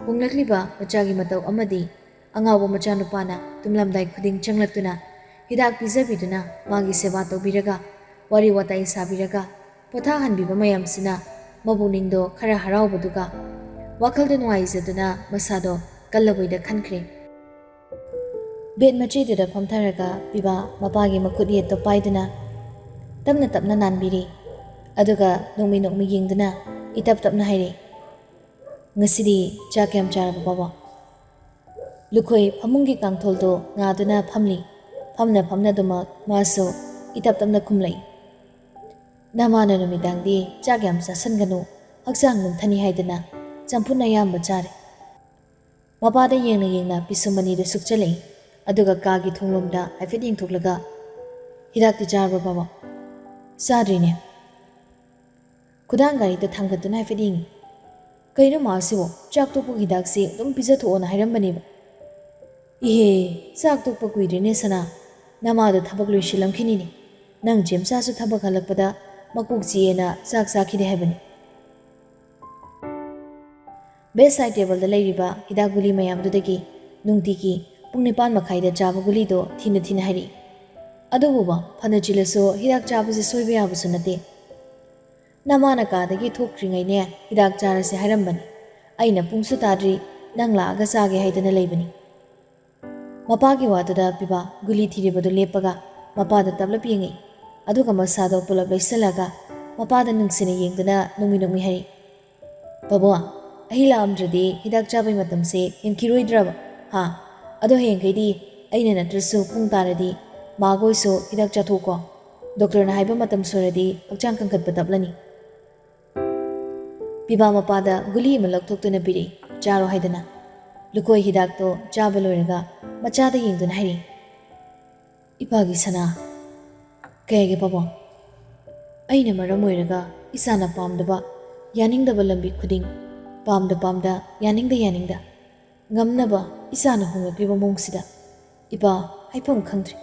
ꯍꯣꯡꯂꯛꯂꯤꯕ ꯃꯆꯥꯒꯤ ꯃꯇꯧ ꯑꯃꯗꯤ ꯑꯉꯥꯎꯕ ꯃꯆꯥꯅꯨꯄꯥꯅ ꯇꯨꯝꯂꯝꯗꯥꯏ ꯈꯨꯗꯤꯡ ꯆꯪꯂꯛꯇꯨꯅ ꯍꯤꯗꯥꯛ ꯄꯤꯖꯕꯤꯗꯨꯅ ꯃꯥꯒꯤ ꯁꯦꯕꯥ ꯇꯧꯕꯤꯔꯒ ꯋꯥꯔꯤ ꯋꯥꯇꯥꯏ ꯁꯥꯕꯤꯔꯒ ꯄꯣꯊꯥꯍꯟꯕꯤꯕ ꯃꯌꯥꯝꯁꯤꯅ ꯃꯕꯨꯛꯅꯤꯡꯗꯣ ꯈꯔ ꯍꯔꯥꯎꯕꯗꯨꯒ ꯋꯥꯈꯜꯗ ꯅꯨꯡꯉꯥꯏꯖꯗꯨꯅ ꯃꯁꯥꯗꯣ ꯀꯜꯂꯕꯣꯏꯗ ꯈꯟꯈ꯭ꯔꯦ꯫ ꯕꯦꯗ ꯃꯆꯦꯗꯨꯗ ꯐꯝꯊꯔꯒ ꯄꯤꯕꯥ ꯃꯄꯥꯒꯤ ꯃꯈꯨꯠ ꯌꯦꯠꯇꯣ ꯄꯥꯏꯗꯨꯅ ꯇꯞꯅ ꯇꯞꯅ ꯅꯥꯟꯕꯤꯔꯤ꯫ ꯑꯗꯨꯒ ꯅꯣꯛꯃꯤ ꯅꯣꯛꯃꯤ ꯌꯦꯡꯗꯨꯅ ꯏꯇꯞ ꯇꯞꯅ ꯍꯥꯏꯔꯛꯏ, "ꯉꯁꯤꯗꯤ ꯆꯥꯛ ꯀꯌꯥꯝ ꯆꯥꯔꯕ, ꯕꯥꯕꯥ?" ꯂꯨꯈꯣꯏ ꯐꯃꯨꯡꯒꯤ ꯀꯥꯡꯊꯣꯜꯗꯣ ꯉꯥꯗꯨꯅ ꯐꯝꯂꯤ꯫ ꯐꯝꯅ ꯐꯝꯅꯗꯨꯃꯛ ꯃꯥꯁꯨ ꯏꯇꯞ ꯇꯞꯅ ꯈꯨꯝꯂꯛꯏ, "ꯅꯃꯥꯅ ꯅꯨꯃꯤꯗꯥꯡꯗꯤ ꯆꯥꯛ ꯌꯥꯝ ꯆꯥꯁꯤꯟꯒꯅꯨ, ꯍꯛꯆꯥꯡ ꯂꯨꯝꯊꯅꯤ ꯍꯥꯏꯗꯅ ꯆꯝꯐꯨꯠꯅ ꯑꯌꯥꯝꯕ ꯆꯥꯔꯦ꯫" ꯃꯄꯥꯗ ꯌꯦꯡꯅ ꯌꯦꯡꯅ ꯄꯤꯁꯨꯝ ꯑꯅꯤꯗꯨ ꯁꯨꯛꯆꯜꯂꯛꯏ꯫ ꯑꯗꯨꯒ ꯀꯥꯒꯤ ꯊꯣꯡꯂꯣꯝꯗ ꯍꯥꯏꯐꯦꯠ ꯌꯦꯡꯊꯣꯛꯂꯒ, "ꯍꯤꯗꯥꯛꯇꯤ ꯆꯥꯔꯕ, ꯕꯥꯕꯥ?" "ꯆꯥꯗ꯭ꯔꯤꯅꯦ꯫" ꯈꯨꯗꯥꯡ ꯒꯥꯔꯤꯗ ꯊꯥꯡꯒꯠꯇꯨꯅ ꯍꯥꯏꯐꯦꯠ ꯌꯦꯡꯉꯤ꯫ "ꯀꯩꯅꯣ ꯃꯥꯁꯤꯕꯣ? ꯆꯥꯛ ꯇꯣꯛꯄꯒꯤ ꯍꯤꯗꯥꯛꯁꯤ ꯑꯗꯨꯝ ꯄꯤꯖꯊꯣꯛꯑꯣꯅ ꯍꯥꯏꯔꯝꯕꯅꯦꯕ꯫" "ꯏꯍꯦ, ꯆꯥꯛ ꯇꯣꯛꯄ ꯀꯨꯏꯗ꯭ꯔꯤꯅꯦ ꯁꯅꯥ꯫ ꯅꯃꯥꯗꯣ ꯊꯕꯛ ꯂꯣꯏꯁꯤꯜꯂꯝꯈꯤꯅꯤꯅꯦ꯫ ꯅꯪ ꯆꯦꯝꯆꯥꯁꯨ ꯊꯕꯛ ꯍꯜꯂꯛꯄꯗ ꯃꯀꯣꯛ ꯆꯤꯛꯑꯦꯅ ꯆꯥꯛ ꯆꯥꯈꯤꯗꯦ ꯍꯥꯏꯕꯅꯤ꯫" ꯕꯦꯗ ꯁꯥꯏꯗ ꯇꯦꯕꯜꯗ ꯂꯩꯔꯤꯕ ꯍꯤꯗꯥꯛ ꯒꯨꯂꯤ ꯃꯌꯥꯝꯗꯨꯗꯒꯤ ꯅꯨꯡꯇꯤꯒꯤ ꯄꯨꯡ ꯅꯤꯄꯥꯟ ꯃꯈꯥꯏꯗ ꯆꯥꯕ ꯒꯨꯂꯤꯗꯣ ꯊꯤꯅ ꯊꯤꯅ ꯍꯥꯏꯔꯛꯏ꯫ "ꯑꯗꯨꯕꯨꯕ, ꯐꯅ ꯆꯤꯜꯂꯁꯨ ꯍꯤꯗꯥꯛ ꯆꯥꯕꯁꯦ ꯁꯣꯏꯕ ꯌꯥꯕꯁꯨ ꯅꯠꯇꯦ꯫ ꯅꯃꯥꯅ ꯀꯥꯗꯒꯤ ꯊꯣꯛꯇ꯭ꯔꯤꯉꯩꯅꯦ ꯍꯤꯗꯥꯛ ꯆꯥꯔꯁꯦ ꯍꯥꯏꯔꯝꯕꯅꯤ꯫ ꯑꯩꯅ ꯄꯨꯡꯁꯨ ꯇꯥꯗ꯭ꯔꯤ, ꯅꯪ ꯂꯥꯛꯑꯒ ꯆꯥꯒꯦ ꯍꯥꯏꯗꯅ ꯂꯩꯕꯅꯤ꯫" ꯃꯄꯥꯒꯤ ꯋꯥꯗꯨꯗ ꯄꯤꯕꯥ ꯒꯨꯂꯤ ꯊꯤꯔꯤꯕꯗꯨ ꯂꯦꯞꯄꯒ ꯃꯄꯥꯗ ꯇꯞꯂꯞ ꯌꯦꯡꯉꯤ꯫ ꯑꯗꯨꯒ ꯃꯁꯥꯗꯣ ꯄꯨꯂꯞ ꯂꯩꯁꯜꯂꯒ ꯃꯄꯥꯗ ꯅꯨꯡꯁꯤꯅ ꯌꯦꯡꯗꯨꯅ ꯅꯣꯛꯃꯤ ꯅꯣꯛꯃꯤ ꯍꯥꯏꯔꯛꯏ, "ꯕꯕꯣ, ꯑꯩ ꯂꯥꯛꯑꯝꯗ꯭ꯔꯗꯤ ꯍꯤꯗꯥꯛ ꯆꯥꯕꯩ ꯃꯇꯝꯁꯦ ꯍꯦꯟꯈꯤꯔꯣꯏꯗ꯭ꯔꯕ? ꯍꯥ? ꯑꯗꯣ ꯍꯌꯦꯡꯈꯩꯗꯤ ꯑꯩꯅ ꯅꯠꯇ꯭ꯔꯁꯨ ꯄꯨꯡ ꯇꯥꯔꯗꯤ ꯃꯥꯒ ꯑꯣꯏꯁꯨ ꯍꯤꯗꯥꯛ ꯆꯥꯊꯣꯛꯀꯣ꯫ ꯗꯣꯛꯇꯔꯅ ꯍꯥꯏꯕ ꯃꯇꯝ ꯁꯨꯔꯗꯤ ꯍꯛꯆꯥꯡ ꯀꯟꯈꯠꯄ ꯇꯞꯂꯅꯤ꯫" ꯄꯤꯕꯥ ꯃꯄꯥꯗ ꯒꯨꯂꯤ ꯑꯃ ꯂꯧꯊꯣꯛꯇꯨꯅ ꯄꯤꯔꯛꯏ, "ꯆꯥꯔꯣ" ꯍꯥꯏꯗꯅ꯫ ꯂꯨꯀꯣꯏ ꯍꯤꯗꯥꯛꯇꯣ ꯆꯥꯕ ꯂꯣꯏꯔꯒ ꯃꯆꯥꯗ ꯌꯦꯡꯗꯨꯅ ꯍꯥꯏꯔꯛꯏ, "ꯏꯄꯥꯒꯤ ꯁꯅꯥ꯫" "ꯀꯩꯒꯤ ꯄꯥꯕꯨꯡ?" "ꯑꯩꯅ ꯃꯔꯝ ꯑꯣꯏꯔꯒ ꯏꯆꯥꯅ ꯄꯥꯝꯗꯕ, ꯌꯥꯅꯤꯡꯗꯕ ꯂꯝꯕꯤ ꯈꯨꯗꯤꯡ, ꯄꯥꯝꯗ ꯄꯥꯝꯗ, ꯌꯥꯅꯤꯡꯗ ꯌꯥꯅꯤꯡꯗ, ꯉꯝꯅꯕ ꯏꯆꯥꯅ ꯍꯣꯡꯂꯛꯂꯤꯕ ꯃꯑꯣꯡꯁꯤꯗ ꯏꯄꯥ ꯍꯥꯏꯐꯝ ꯈꯪꯗ꯭ꯔꯦ꯫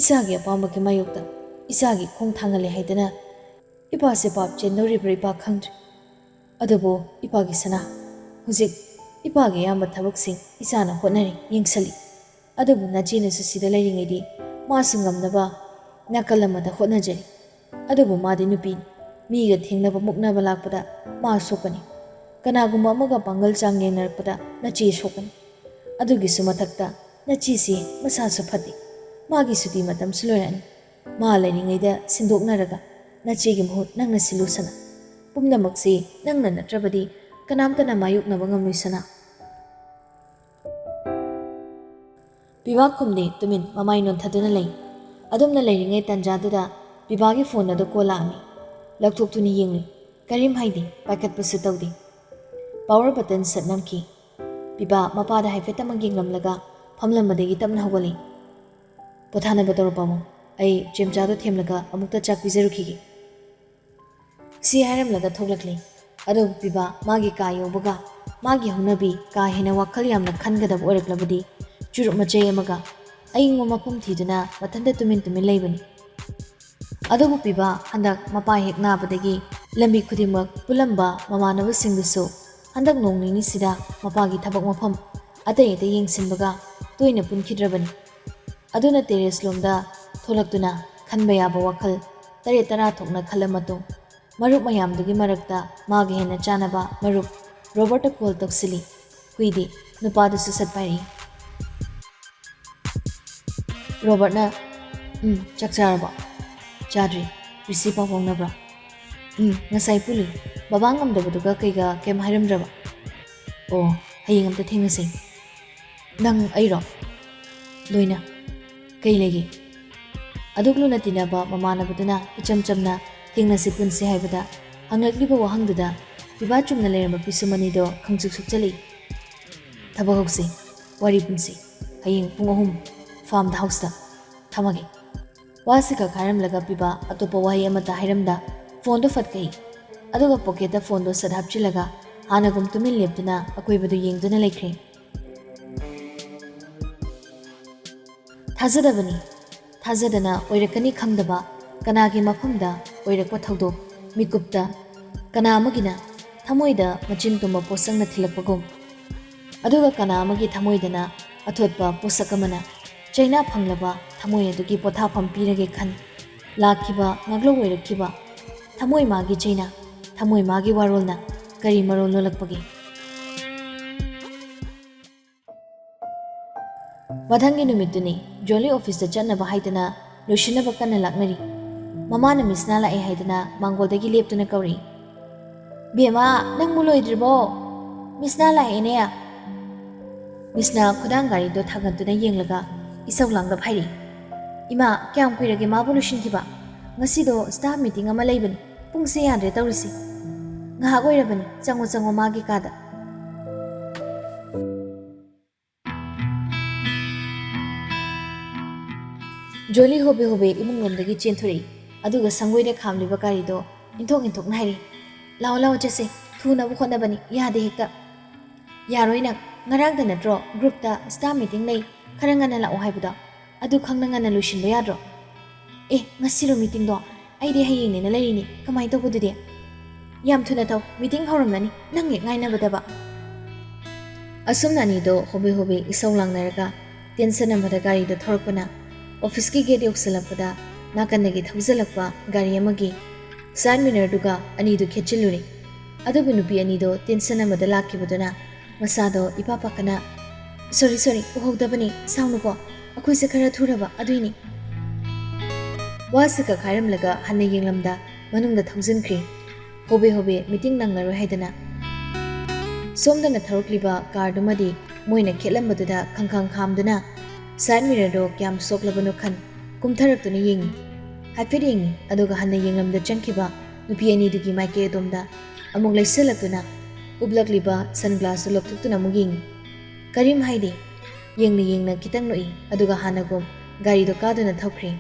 ꯏꯆꯥꯒꯤ ꯑꯄꯥꯝꯕꯒꯤ ꯃꯥꯌꯣꯛꯇ ꯏꯆꯥꯒꯤ ꯈꯣꯡ ꯊꯥꯡꯍꯜꯂꯦ ꯍꯥꯏꯗꯅ ꯏꯄꯥꯁꯦ ꯄꯥꯞ ꯆꯦꯟꯗꯧꯔꯤꯕ꯭ꯔꯥ ꯏꯄꯥ ꯈꯪꯗ꯭ꯔꯦ꯫ ꯑꯗꯨꯕꯨ ꯏꯄꯥꯒꯤ ꯁꯅꯥ, ꯍꯧꯖꯤꯛ ꯏꯄꯥꯒꯤ ꯑꯌꯥꯝꯕ ꯊꯕꯛꯁꯤꯡ ꯏꯆꯥꯅ ꯍꯣꯠꯅꯔꯤ, ꯌꯦꯡꯁꯤꯜꯂꯤ꯫ ꯑꯗꯨꯕꯨ ꯅꯆꯦꯅꯁꯨ ꯁꯤꯗ ꯂꯩꯔꯤꯉꯩꯗꯤ ꯃꯥꯁꯨ ꯉꯝꯅꯕ ꯅꯥꯀꯜ ꯑꯃꯗ ꯍꯣꯠꯅꯖꯔꯤ꯫ ꯑꯗꯨꯕꯨ ꯃꯥꯗꯤ ꯅꯨꯄꯤꯅꯤ꯫ ꯃꯤꯒ ꯊꯦꯡꯅꯕ ꯃꯨꯛꯅꯕ ꯂꯥꯛꯄꯗ ꯃꯥ ꯁꯣꯛꯀꯅꯤ꯫ ꯀꯅꯥꯒꯨꯝꯕ ꯑꯃꯒ ꯄꯥꯡꯒꯜ ꯆꯥꯡ ꯌꯦꯡꯅꯔꯛꯄꯗ ꯅꯆꯦ ꯁꯣꯛꯀꯅꯤ꯫ ꯑꯗꯨꯒꯤꯁꯨ ꯃꯊꯛꯇ ꯅꯆꯦꯁꯤ ꯃꯁꯥꯁꯨ ꯐꯠꯇꯦ꯫ ꯃꯥꯒꯤ ꯁꯨꯇꯤ ꯃꯇꯝꯁꯨ ꯂꯣꯏꯔꯛꯑꯅꯤ꯫ ꯃꯥ ꯂꯩꯔꯤꯉꯩꯗ ꯁꯤꯟꯗꯣꯛꯅꯔꯒ ꯅꯆꯦꯒꯤ ꯃꯍꯨꯠ ꯅꯪꯅ ꯁꯤꯜꯂꯨ ꯁꯅꯥ꯫ ꯄꯨꯝꯅꯃꯛꯁꯤ ꯅꯪꯅ ꯅꯠꯇ꯭ꯔꯕꯗꯤ ꯀꯅꯥꯝꯇꯅ ꯃꯥꯌꯣꯛꯅꯕ ꯉꯝꯂꯣꯏ ꯁꯅꯥ꯫ ꯄꯤꯕꯥ ꯈꯨꯝꯗꯦ, ꯇꯨꯃꯤꯟ ꯃꯃꯥꯏ ꯅꯣꯟꯊꯗꯨꯅ ꯂꯩ꯫ ꯑꯗꯨꯝꯅ ꯂꯩꯔꯤꯉꯩ ꯇꯟꯖꯥꯗꯨꯗ ꯄꯤꯕꯥꯒꯤ ꯐꯣꯟ ꯑꯗꯨ ꯀꯣꯜ ꯂꯥꯛꯑꯝꯃꯤ꯫ ꯂꯧꯊꯣꯛꯇꯨꯅ ꯌꯦꯡꯂꯨꯏ꯫ ꯀꯔꯤꯝ ꯍꯥꯏꯗꯦ, ꯄꯥꯏꯈꯠꯄꯁꯨ ꯇꯧꯗꯦ꯫ ꯄꯥꯋꯔ ꯕꯇꯟ ꯁꯠ ꯅꯝꯈꯤ꯫ ꯄꯤꯕꯥ ꯃꯄꯥꯗ ꯍꯥꯏꯐꯦꯠꯇꯃꯛ ꯌꯦꯡꯂꯝꯂꯒ ꯐꯝꯂꯝꯕꯗꯒꯤ ꯇꯞꯅ ꯍꯧꯒꯠꯂꯤ꯫ "ꯄꯣꯊꯥꯅꯕ ꯇꯧꯔꯣ ꯄꯥꯕꯨꯡ꯫ ꯑꯩ ꯆꯦꯝꯆꯥꯗꯣ ꯊꯦꯝꯂꯒ ꯑꯃꯨꯛꯇ ꯆꯥꯛ ꯄꯤꯖꯔꯨꯈꯤꯒꯦ꯫ ꯁꯤ ꯍꯥꯏꯔꯝꯂꯒ ꯊꯣꯛꯂꯛꯂꯤ꯫ ꯑꯗꯨꯕꯨ ꯄꯤꯕꯥ ꯃꯥꯒꯤ ꯀꯥ ꯌꯧꯕꯒ ꯃꯥꯒꯤ ꯍꯧꯅꯕꯤ ꯀꯥ ꯍꯦꯟꯅ ꯋꯥꯈꯜ ꯌꯥꯝꯅ ꯈꯟꯒꯗꯕ ꯑꯣꯏꯔꯛꯂꯕꯗꯤ ꯆꯨꯔꯨꯞ ꯃꯆꯩ ꯑꯃꯒ ꯑꯏꯪꯕ ꯃꯐꯝ ꯊꯤꯗꯨꯅ ꯃꯊꯟꯇ ꯇꯨꯃꯤꯟ ꯇꯨꯃꯤꯟ ꯂꯩꯕꯅꯤ꯫ ꯑꯗꯨꯕꯨ ꯄꯤꯕꯥ ꯍꯟꯗꯛ ꯃꯄꯥ ꯍꯦꯛ ꯅꯥꯕꯗꯒꯤ ꯂꯝꯕꯤ ꯈꯨꯗꯤꯡꯃꯛ ꯄꯨꯜꯂꯝꯕ ꯃꯃꯥꯟꯅꯕꯁꯤꯡꯗꯨꯁꯨ ꯍꯟꯗꯛ ꯅꯣꯡ ꯅꯤꯅꯤꯁꯤꯗ ꯃꯄꯥꯒꯤ ꯊꯕꯛ ꯃꯐꯝ ꯑꯇꯩ ꯑꯇꯩ ꯌꯦꯡꯁꯤꯟꯕꯒ ꯇꯣꯏꯅ ꯄꯨꯟꯈꯤꯗ꯭ꯔꯕꯅꯤ꯫ ꯑꯗꯨꯅ terrace ꯂꯣꯝꯗ ꯊꯣꯛꯂꯛꯇꯨꯅ ꯈꯟꯕ ꯌꯥꯕ ꯋꯥꯈꯜ ꯇꯔꯦꯠ ꯇꯔꯥ ꯊꯣꯛꯅ ꯈꯜꯂ ꯃꯇꯨꯡ ꯃꯔꯨꯞ ꯃꯌꯥꯝꯗꯨꯒꯤ ꯃꯔꯛꯇ ꯃꯥꯒ ꯍꯦꯟꯅ ꯆꯥꯟꯅꯕ ꯃꯔꯨꯞ ꯔꯣꯕꯔꯠꯇ call ꯇꯧꯁꯤꯜꯂꯤ꯫ ꯀꯨꯏꯗꯦ ꯅꯨꯄꯥꯗꯨꯁꯨ ꯁꯠ ꯄꯥꯏꯔꯛꯏ꯫ ꯔꯣꯕꯔꯠꯅ, "ꯎꯝ, ꯆꯥꯛ ꯆꯥꯔꯕꯣ?" "ꯆꯥꯗ꯭ꯔꯤ꯫ ꯔꯤꯁꯤ ꯄꯥꯎ ꯐꯥꯎꯅꯕ꯭ꯔꯣ?" "ꯎꯝ, ꯉꯁꯥꯏ ꯄꯨꯜꯂꯨꯏ꯫ ꯕꯕꯥ ꯉꯝꯗꯕꯗꯨꯒ ꯀꯩꯒ ꯀꯩꯝ ꯍꯥꯏꯔꯝꯗ꯭ꯔꯕ?" "ꯑꯣ, ꯍꯌꯦꯡ ꯑꯝꯇ ꯊꯦꯡꯅꯁꯦ꯫" "ꯅꯪ ꯑꯩꯔꯣ?" "ꯂꯣꯏꯅ꯫ ꯀꯩ ꯂꯩꯒꯦ?" ꯑꯗꯨꯛ ꯂꯨꯅ ꯇꯤꯟꯅꯕ ꯃꯃꯥꯟꯅꯕꯗꯨꯅ ꯏꯆꯝ ꯆꯝꯅ "ꯊꯦꯡꯅꯁꯤ ꯄꯨꯟꯁꯤ" ꯍꯥꯏꯕꯗ ꯍꯪꯂꯛꯂꯤꯕ ꯋꯥꯍꯪꯗꯨꯗ ꯄꯤꯕꯥ ꯆꯨꯝꯅ ꯂꯩꯔꯝꯕ ꯄꯤꯁꯨꯝ ꯑꯅꯤꯗꯣ ꯈꯪꯁꯨꯛ ꯁꯨꯛꯆꯜꯂꯛꯏ꯫ "ꯊꯕꯛ ꯍꯧꯁꯤ, ꯋꯥꯔꯤ ꯄꯨꯟꯁꯤ꯫ ꯍꯌꯦꯡ ꯄꯨꯡ ꯑꯍꯨꯝ farm house ꯇ꯫ ꯊꯝꯃꯒꯦ꯫" ꯋꯥꯁꯤ ꯈꯛ ꯍꯥꯏꯔꯝꯂꯒ ꯄꯤꯕꯥ ꯑꯇꯣꯞꯄ ꯋꯥꯍꯩ ꯑꯃꯠꯇ ꯍꯥꯏꯔꯝꯗ ꯐꯣꯟꯗꯣ ꯐꯠ ꯀꯛꯏ꯫ ꯑꯗꯨꯒ pocket ꯇ ꯐꯣꯟꯗꯣ ꯁꯠ ꯍꯥꯞꯆꯤꯜꯂꯒ ꯍꯥꯟꯅꯒꯨꯝ ꯇꯨꯃꯤꯟ ꯂꯦꯞꯇꯨꯅ ꯑꯀꯣꯏꯕꯗꯨ ꯌꯦꯡꯗꯨꯅ ꯂꯩꯈ꯭ꯔꯦ꯫ ꯊꯥꯖꯗꯕꯅꯤ꯫ ꯊꯥꯖꯗꯅ ꯑꯣꯏꯔꯛꯀꯅꯤ ꯈꯪꯗꯕ ꯀꯅꯥꯒꯤ ꯃꯐꯝꯗ ꯑꯣꯏꯔꯛꯄ ꯊꯧꯗꯣꯛ ꯃꯤꯀꯨꯞꯇ ꯀꯅꯥ ꯑꯃꯒꯤꯅ ꯊꯃꯣꯏꯗ ꯃꯆꯤꯟ ꯇꯨꯝꯕ ꯄꯣꯠꯁꯛꯅ ꯊꯤꯜꯂꯛꯄꯒꯨꯝ꯫ ꯑꯗꯨꯒ ꯀꯅꯥ ꯑꯃꯒꯤ ꯊꯃꯣꯏꯗꯅ ꯑꯊꯣꯠꯄ ꯄꯣꯠꯁꯛ ꯑꯃꯅ ꯆꯩꯅꯥ ꯐꯪꯂꯕ ꯊꯃꯣꯏ ꯑꯗꯨꯒꯤ ꯄꯣꯊꯥꯐꯝ ꯄꯤꯔꯒꯦ ꯈꯟ ꯂꯥꯛꯈꯤꯕ ꯉꯥꯛꯂꯧ ꯑꯣꯏꯔꯛꯈꯤꯕ ꯊꯃꯣꯏ ꯃꯥꯒꯤ ꯆꯩꯅꯥ, ꯊꯃꯣꯏ ꯃꯥꯒꯤ ꯋꯥꯔꯣꯜꯅ ꯀꯔꯤ ꯃꯔꯣꯜ ꯂꯣꯜꯂꯛꯄꯒꯦ? ꯃꯊꯪꯒꯤ ꯅꯨꯃꯤꯠꯇꯨꯅꯤ꯫ ꯖꯣꯂꯤ office ꯇ ꯆꯠꯅꯕ ꯍꯥꯏꯗꯅ ꯂꯣꯏꯁꯤꯟꯅꯕ ꯀꯟꯅ ꯂꯥꯛꯅꯔꯤ꯫ ꯃꯃꯥꯅ ꯃꯤꯁꯅꯥ ꯂꯥꯛꯑꯦ ꯍꯥꯏꯗꯅ ꯃꯥꯡꯒꯣꯜꯗꯒꯤ ꯂꯦꯞꯇꯨꯅ ꯀꯧꯔꯛꯏ꯫ "ꯕꯦꯝꯃ, ꯅꯪꯕꯨ ꯂꯣꯏꯗ꯭ꯔꯤꯕꯣ? ꯃꯤꯁꯅꯥ ꯂꯥꯛꯑꯦꯅꯦ꯫" ꯃꯤꯁꯅꯥ ꯈꯨꯗꯥꯡ ꯒꯥꯔꯤꯗꯣ ꯊꯥꯡꯒꯠꯇꯨꯅ ꯌꯦꯡꯂꯒ ꯏꯁꯧ ꯂꯥꯡꯂꯞ ꯍꯥꯏꯔꯛꯏ꯫ "ꯏꯃꯥ, ꯀꯌꯥꯝ ꯀꯨꯏꯔꯒꯦ ꯃꯥꯕꯨ ꯂꯣꯏꯁꯤꯟꯈꯤꯕ? ꯉꯁꯤꯗꯣ staff meeting ꯑꯃ ꯂꯩꯕꯅꯤ꯫ ꯄꯨꯡꯁꯦ ꯌꯥꯗ꯭ꯔꯦ ꯇꯧꯔꯤꯁꯤ꯫ ꯉꯥꯏꯍꯥꯛ ꯑꯣꯏꯔꯕꯅꯤ꯫ ꯆꯪꯉꯣ, ꯆꯪꯉꯣ ꯃꯥꯒꯤ ꯀꯥꯗ꯫" ꯖꯣꯂꯤ ꯍꯣꯕꯦ ꯍꯣꯕꯦ ꯏꯃꯨꯡꯂꯣꯝꯗꯒꯤ ꯆꯦꯟꯊꯣꯔꯛꯏ, ꯑꯗꯨꯒ ꯁꯪꯒꯣꯏꯗ ꯈꯥꯝꯂꯤꯕ ꯒꯥꯔꯤꯗꯣ ꯏꯟꯊꯣꯛ ꯏꯟꯊꯣꯛꯅ ꯍꯥꯏꯔꯤ, "ꯂꯥꯛꯑꯣ, ꯂꯥꯛꯑꯣ, ꯆꯠꯁꯦ, ꯊꯨꯅꯕ ꯍꯣꯠꯅꯕꯅꯤ, ꯌꯥꯗꯦ ꯍꯦꯛꯇ꯫" "ꯌꯥꯔꯣꯏ ꯅꯪ, ꯉꯔꯥꯡꯗ ꯅꯠꯇ꯭ꯔꯣ ꯒ꯭ꯔꯨꯞꯇ ꯁ꯭ꯇꯥꯐ ꯃꯤꯇꯤꯡ ꯂꯩ, ꯈꯔ ꯉꯟꯅ ꯂꯥꯛꯑꯣ ꯍꯥꯏꯕꯗꯣ? ꯑꯗꯨ ꯈꯪꯅ ꯉꯟꯅ ꯂꯣꯏꯁꯤꯟꯕ ꯌꯥꯗ꯭ꯔꯣ?" "ꯑꯦ, ꯉꯁꯤꯔꯣ ꯃꯤꯇꯤꯡꯗꯣ? ꯑꯩꯗꯤ ꯍꯌꯦꯡꯅꯦꯅ ꯂꯩꯔꯤꯅꯤ, ꯀꯃꯥꯏꯅ ꯇꯧꯕꯗꯨꯗꯤ?" "ꯌꯥꯝ ꯊꯨꯅ ꯊꯧ, ꯃꯤꯇꯤꯡ ꯍꯧꯔꯝꯂꯅꯤ, ꯅꯪ ꯍꯦꯛ ꯉꯥꯏꯅꯕꯗꯕ꯫" ꯑꯁꯨꯝꯅ ꯑꯅꯤꯗꯣ ꯍꯣꯕꯦ ꯍꯣꯕꯦ ꯏꯁꯧ ꯂꯥꯡꯅꯔꯒ ꯇꯦꯟꯁꯟ ꯑꯃꯗ ꯒꯥꯔꯤꯗꯣ ꯊꯧꯔꯛꯄꯅ ꯑꯣꯐꯤꯁꯀꯤ ꯒꯦꯠ ꯌꯧꯁꯤꯜꯂꯛꯄꯗ ꯅꯥꯀꯟꯗꯒꯤ ꯊꯧꯖꯤꯜꯂꯛꯄ ꯒꯥꯔꯤ ꯑꯃꯒꯤ ꯁꯥꯏꯠ ꯃꯤꯔꯔꯗꯨꯒ ꯑꯅꯤꯗꯨ ꯈꯦꯠꯆꯤꯜꯂꯨꯔꯦ꯫ ꯑꯗꯨꯕꯨ ꯅꯨꯄꯤ ꯑꯅꯤꯗꯣ ꯇꯦꯟꯁꯟ ꯑꯃꯗ ꯂꯥꯛꯈꯤꯕꯗꯨꯅ ꯃꯁꯥꯗꯣ ꯏꯄꯥ ꯄꯥꯈꯠꯅ, "ꯁꯣꯔꯤ, ꯁꯣꯔꯤ, ꯎꯍꯧꯗꯕꯅꯤ, ꯁꯥꯎꯅꯨꯀꯣ, ꯑꯩꯈꯣꯏꯁꯦ ꯈꯔ ꯊꯨꯔꯕ ꯑꯗꯨꯏꯅꯤ꯫" ꯋꯥꯁꯤ ꯀꯛ ꯍꯥꯏꯔꯝꯂꯒ ꯍꯟꯅ ꯌꯦꯡꯂꯝꯗ ꯃꯅꯨꯡꯗ ꯊꯧꯖꯤꯟꯈ꯭ꯔꯦ꯫ ꯍꯣꯕꯦ ꯍꯣꯕꯦ ꯃꯤꯇꯤꯡ ꯅꯪꯂꯔꯣꯏ ꯍꯥꯏꯗꯅ꯫ ꯁꯣꯝꯗꯅ ꯊꯧꯔꯛꯂꯤꯕ ꯀꯥꯔꯗꯨꯃꯗꯤ ꯃꯣꯏꯅ ꯈꯦꯠꯂꯝꯕꯗꯨꯗ ꯈꯪꯈꯪ ꯈꯥꯝꯗꯨꯅ ꯁꯥꯏꯠ ꯃꯤꯔꯔꯗꯣ ꯀꯌꯥꯝ ꯁꯣꯛꯂꯕꯅꯣ ꯈꯟ ꯀꯨꯝꯊꯔꯛꯇꯨꯅ ꯌꯦꯡꯉꯤ꯫ ꯍꯥꯏꯐꯦꯠ ꯌꯦꯡꯉꯤ, ꯑꯗꯨꯒ ꯍꯟꯅ ꯌꯦꯡꯂꯝꯗ ꯆꯪꯈꯤꯕ ꯅꯨꯄꯤ ꯑꯅꯤꯗꯨꯒꯤ ꯃꯥꯏꯀꯩ ꯑꯗꯣꯝꯗ ꯑꯃꯨꯛ ꯂꯩꯁꯤꯜꯂꯛꯇꯨꯅ ꯎꯞꯂꯛꯂꯤꯕ ꯁꯟ ꯒ꯭ꯂꯥꯁꯇꯨ ꯂꯧꯊꯣꯛꯇꯨꯅ ꯑꯃꯨꯛ ꯌꯦꯡꯉꯤ꯫ ꯀꯔꯤꯝ ꯍꯥꯏꯗꯦ꯫ ꯌꯦꯡꯅ ꯌꯦꯡꯅ ꯈꯤꯇꯪ ꯅꯣꯛꯏ, ꯑꯗꯨꯒ ꯍꯥꯟꯅꯒꯨꯝ ꯒꯥꯔꯤꯗꯣ ꯀꯥꯗꯨꯅ ꯊꯧꯈ꯭ꯔꯦ꯫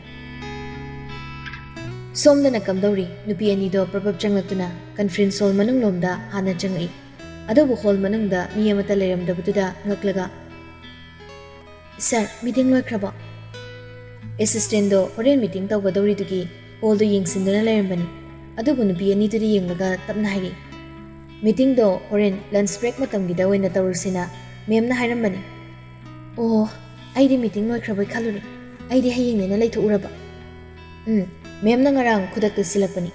ꯁꯣꯝꯗꯅ ꯀꯝꯗꯧꯔꯤ? ꯅꯨꯄꯤ ꯑꯅꯤꯗꯣ ꯄ꯭ꯔꯞ ꯄ꯭ꯔꯞ ꯆꯪꯂꯛꯇꯨꯅ ꯀꯟꯐ꯭ꯔꯦꯟꯁ ꯍꯣꯜ ꯃꯅꯨꯡꯂꯣꯝꯗ ꯍꯥꯟꯅ ꯆꯪꯉꯛꯏ꯫ ꯑꯗꯨꯕꯨ ꯍꯣꯜ ꯃꯅꯨꯡꯗ ꯃꯤ ꯑꯃꯠꯇ ꯂꯩꯔꯝꯗꯕꯗꯨꯗ ꯉꯛꯂꯒ, "ꯁꯥꯔ, ꯃꯤꯇꯤꯡ ꯂꯣꯏꯈ꯭ꯔꯕꯣ?" ꯑꯦꯁꯤꯁꯇꯦꯟꯗꯣ ꯍꯣꯔꯦꯟ ꯃꯤꯇꯤꯡ ꯇꯧꯒꯗꯧꯔꯤꯗꯨꯒꯤ ꯍꯣꯜꯗꯨ ꯌꯦꯡꯁꯤꯟꯗꯨꯅ ꯂꯩꯔꯝꯕꯅꯤ꯫ ꯑꯗꯨꯕꯨ ꯅꯨꯄꯤ ꯑꯅꯤꯗꯨꯗ ꯌꯦꯡꯂꯒ ꯇꯞꯅ ꯍꯥꯏꯔꯛꯏ, "ꯃꯤꯇꯤꯡꯗꯣ ꯍꯣꯔꯦꯟ ꯂꯟꯁ ꯕ꯭ꯔꯦꯛ ꯃꯇꯝꯒꯤꯗ ꯑꯣꯏꯅ ꯇꯧꯔꯁꯤꯅ ꯃꯦꯝꯅ ꯍꯥꯏꯔꯝꯕꯅꯤ꯫" "ꯑꯣ, ꯑꯩꯗꯤ ꯃꯤꯇꯤꯡ ꯂꯣꯏꯈ꯭ꯔꯕꯣꯏ ꯈꯜꯂꯨꯔꯦ꯫ ꯑꯩꯗꯤ ꯍꯌꯦꯡꯅꯦꯅ ꯂꯩꯊꯣꯛꯎꯔꯕ꯫" "ꯎꯝ, ꯃꯦꯝꯅ ꯉꯔꯥꯡ ꯈꯨꯗꯛꯇ ꯁꯤꯜꯂꯛꯄꯅꯤ꯫"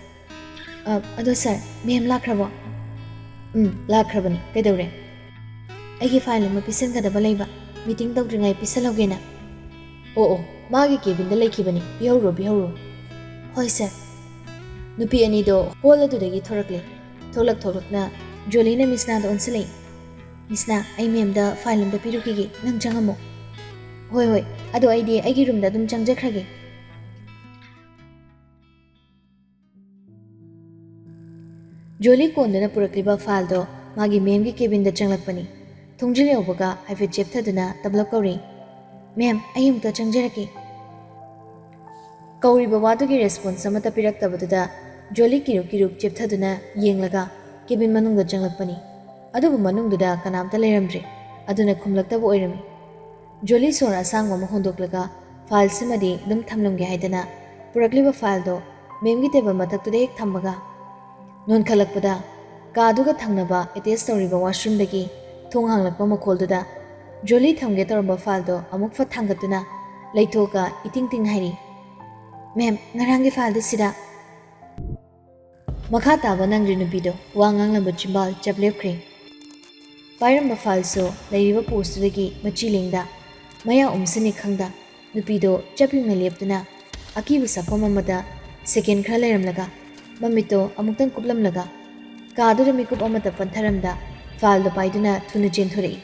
"ꯑ, ꯑꯗꯣ ꯁꯥꯔ, ꯃꯦꯝ ꯂꯥꯛꯈ꯭ꯔꯕꯣ?" "ꯎꯝ, ꯂꯥꯛꯈ꯭ꯔꯕꯅꯤ꯫ ꯀꯩꯗꯧꯔꯦ?" "ꯑꯩꯒꯤ ꯐꯥꯏꯜ ꯑꯃ ꯄꯤꯁꯟꯒꯗꯕ ꯂꯩꯕ, ꯃꯤꯇꯤꯡ ꯇꯧꯗ꯭ꯔꯤꯉꯩ ꯄꯤꯁꯜꯍꯧꯒꯦꯅ꯫" "ꯑꯣ, ꯑꯣ, ꯃꯥꯒꯤ ꯀꯦꯕꯤꯟꯗ ꯂꯩꯈꯤꯕꯅꯤ, ꯄꯤꯍꯧꯔꯣ, ꯄꯤꯍꯧꯔꯣ꯫" "ꯍꯣꯏ ꯁꯥꯔ꯫" ꯅꯨꯄꯤ ꯑꯅꯤꯗꯣ ꯍꯣꯜ ꯑꯗꯨꯗꯒꯤ ꯊꯣꯔꯛꯂꯦ꯫ ꯊꯣꯛꯂꯛ ꯊꯣꯛꯂꯛꯅ ꯖꯣꯂꯤꯅ ꯃꯤꯁꯅꯥꯗ ꯑꯣꯟꯁꯤꯜꯂꯛꯏ꯫ "ꯃꯤꯁꯅꯥ, ꯑꯩ ꯃꯦꯝꯗ ꯐꯥꯏꯜ ꯑꯝꯇ ꯄꯤꯔꯨꯈꯤꯒꯦ, ꯅꯪ ꯆꯪꯉꯝꯃꯣ꯫" "ꯍꯣꯏ, ꯍꯣꯏ, ꯑꯗꯣ ꯑꯩꯗꯤ ꯑꯩꯒꯤ ꯔꯨꯝꯗ ꯑꯗꯨꯝ ꯆꯪꯖꯈ꯭ꯔꯒꯦ꯫" ꯖꯣꯂꯤ ꯀꯣꯟꯗꯨꯅ ꯄꯨꯔꯛꯂꯤꯕ ꯐꯥꯏꯜꯗꯣ ꯃꯥꯒꯤ ꯃꯦꯝꯒꯤ ꯀꯦꯕꯤꯟꯗ ꯆꯪꯂꯛꯄꯅꯤ꯫ ꯊꯣꯡꯖꯤꯜ ꯌꯧꯕꯒ ꯍꯥꯏꯐꯦꯠ ꯆꯦꯞꯊꯗꯨꯅ ꯇꯞꯂꯞ ꯀꯧꯔꯤ, "ꯃꯦꯝ, ꯑꯩ ꯑꯃꯨꯛꯇ ꯆꯪꯖꯔꯛꯀꯦ꯫" ꯀꯧꯔꯤꯕ ꯋꯥꯗꯨꯒꯤ ꯔꯦꯁꯄꯣꯟꯁ ꯑꯃꯠꯇ ꯄꯤꯔꯛꯇꯕꯗꯨꯗ ꯖꯣꯂꯤ ꯀꯤꯔꯨꯛ ꯀꯤꯔꯨꯛ ꯆꯦꯞꯊꯗꯨꯅ ꯌꯦꯡꯂꯒ ꯀꯦꯕꯤꯟ ꯃꯅꯨꯡꯗ ꯆꯪꯂꯛꯄꯅꯤ꯫ ꯑꯗꯨꯕꯨ ꯃꯅꯨꯡꯗꯨꯗ ꯀꯅꯥꯝꯇ ꯂꯩꯔꯝꯗ꯭ꯔꯦ꯫ ꯑꯗꯨꯅ ꯈꯨꯝꯂꯛꯇꯕ ꯑꯣꯏꯔꯝꯃꯤ꯫ ꯖꯣꯂꯤ ꯁꯣꯔ ꯑꯁꯥꯡꯕ ꯑꯃ ꯍꯣꯟꯗꯣꯛꯂꯒ ꯐꯥꯏꯜꯁꯤꯃꯗꯤ ꯑꯗꯨꯝ ꯊꯝꯂꯝꯒꯦ ꯍꯥꯏꯗꯅ ꯄꯨꯔꯛꯂꯤꯕ ꯐꯥꯏꯜꯗꯣ ꯃꯦꯝꯒꯤ ꯇꯦꯕꯜ ꯃꯊꯛꯇꯨꯗ ꯍꯦꯛ ꯊꯝꯕꯒ ꯅꯣꯟꯈꯠꯂꯛꯄꯗ ꯀꯥꯗꯨꯒ ꯊꯪꯅꯕ ꯑꯦꯇꯦꯆ ꯇꯧꯔꯤꯕ ꯋꯥꯁꯔꯨꯝꯗꯒꯤ ꯊꯣꯡ ꯍꯥꯡꯂꯛꯄ ꯃꯈꯣꯜꯗꯨꯗ ꯖꯣꯂꯤ ꯊꯝꯒꯦ ꯇꯧꯔꯝꯕ ꯐꯥꯏꯜꯗꯣ ꯑꯃꯨꯛ ꯐꯠ ꯊꯥꯡꯒꯠꯇꯨꯅ ꯂꯩꯊꯣꯛꯑꯒ ꯏꯇꯤꯡ ꯇꯤꯡ ꯍꯥꯏꯔꯤ, "ꯃꯦꯝ, ꯉꯔꯥꯡꯒꯤ ꯐꯥꯏꯜꯗꯨ ꯁꯤꯗ꯫" ꯃꯈꯥ ꯇꯥꯕ ꯅꯪꯗ꯭ꯔꯤ ꯅꯨꯄꯤꯗꯣ ꯋꯥ ꯉꯥꯡꯂꯝꯕ ꯆꯤꯝꯕꯥꯜ ꯆꯞ ꯂꯦꯞꯈ꯭ꯔꯦ꯫ ꯄꯥꯏꯔꯝꯕ ꯐꯥꯏꯜꯁꯨ ꯂꯩꯔꯤꯕ ꯄꯣꯁꯇꯨꯗꯒꯤ ꯃꯆꯤ ꯂꯦꯡꯗ ꯃꯌꯥ ꯎꯝꯁꯤꯟꯅꯤ ꯈꯪꯗ ꯅꯨꯄꯤꯗꯣ ꯆꯞ ꯌꯨꯡꯅ ꯂꯦꯞꯇꯨꯅ ꯑꯀꯤꯕ ꯁꯛꯐꯝ ꯑꯃꯗ ꯁꯦꯀꯦꯟ ꯈꯔ ꯂꯩꯔꯝꯂꯒ ꯃꯃꯤꯠꯇꯣ ꯑꯃꯨꯛꯇꯪ ꯀꯨꯞꯂꯝꯂꯒ ꯀꯥꯗꯨꯗ ꯃꯤꯀꯨꯞ ꯑꯃꯇ ꯄꯟꯊꯔꯝꯗ ꯐꯥꯏꯜꯗꯣ ꯄꯥꯏꯗꯨꯅ ꯊꯨꯅ ꯆꯦꯟꯊꯣꯔꯛꯏ꯫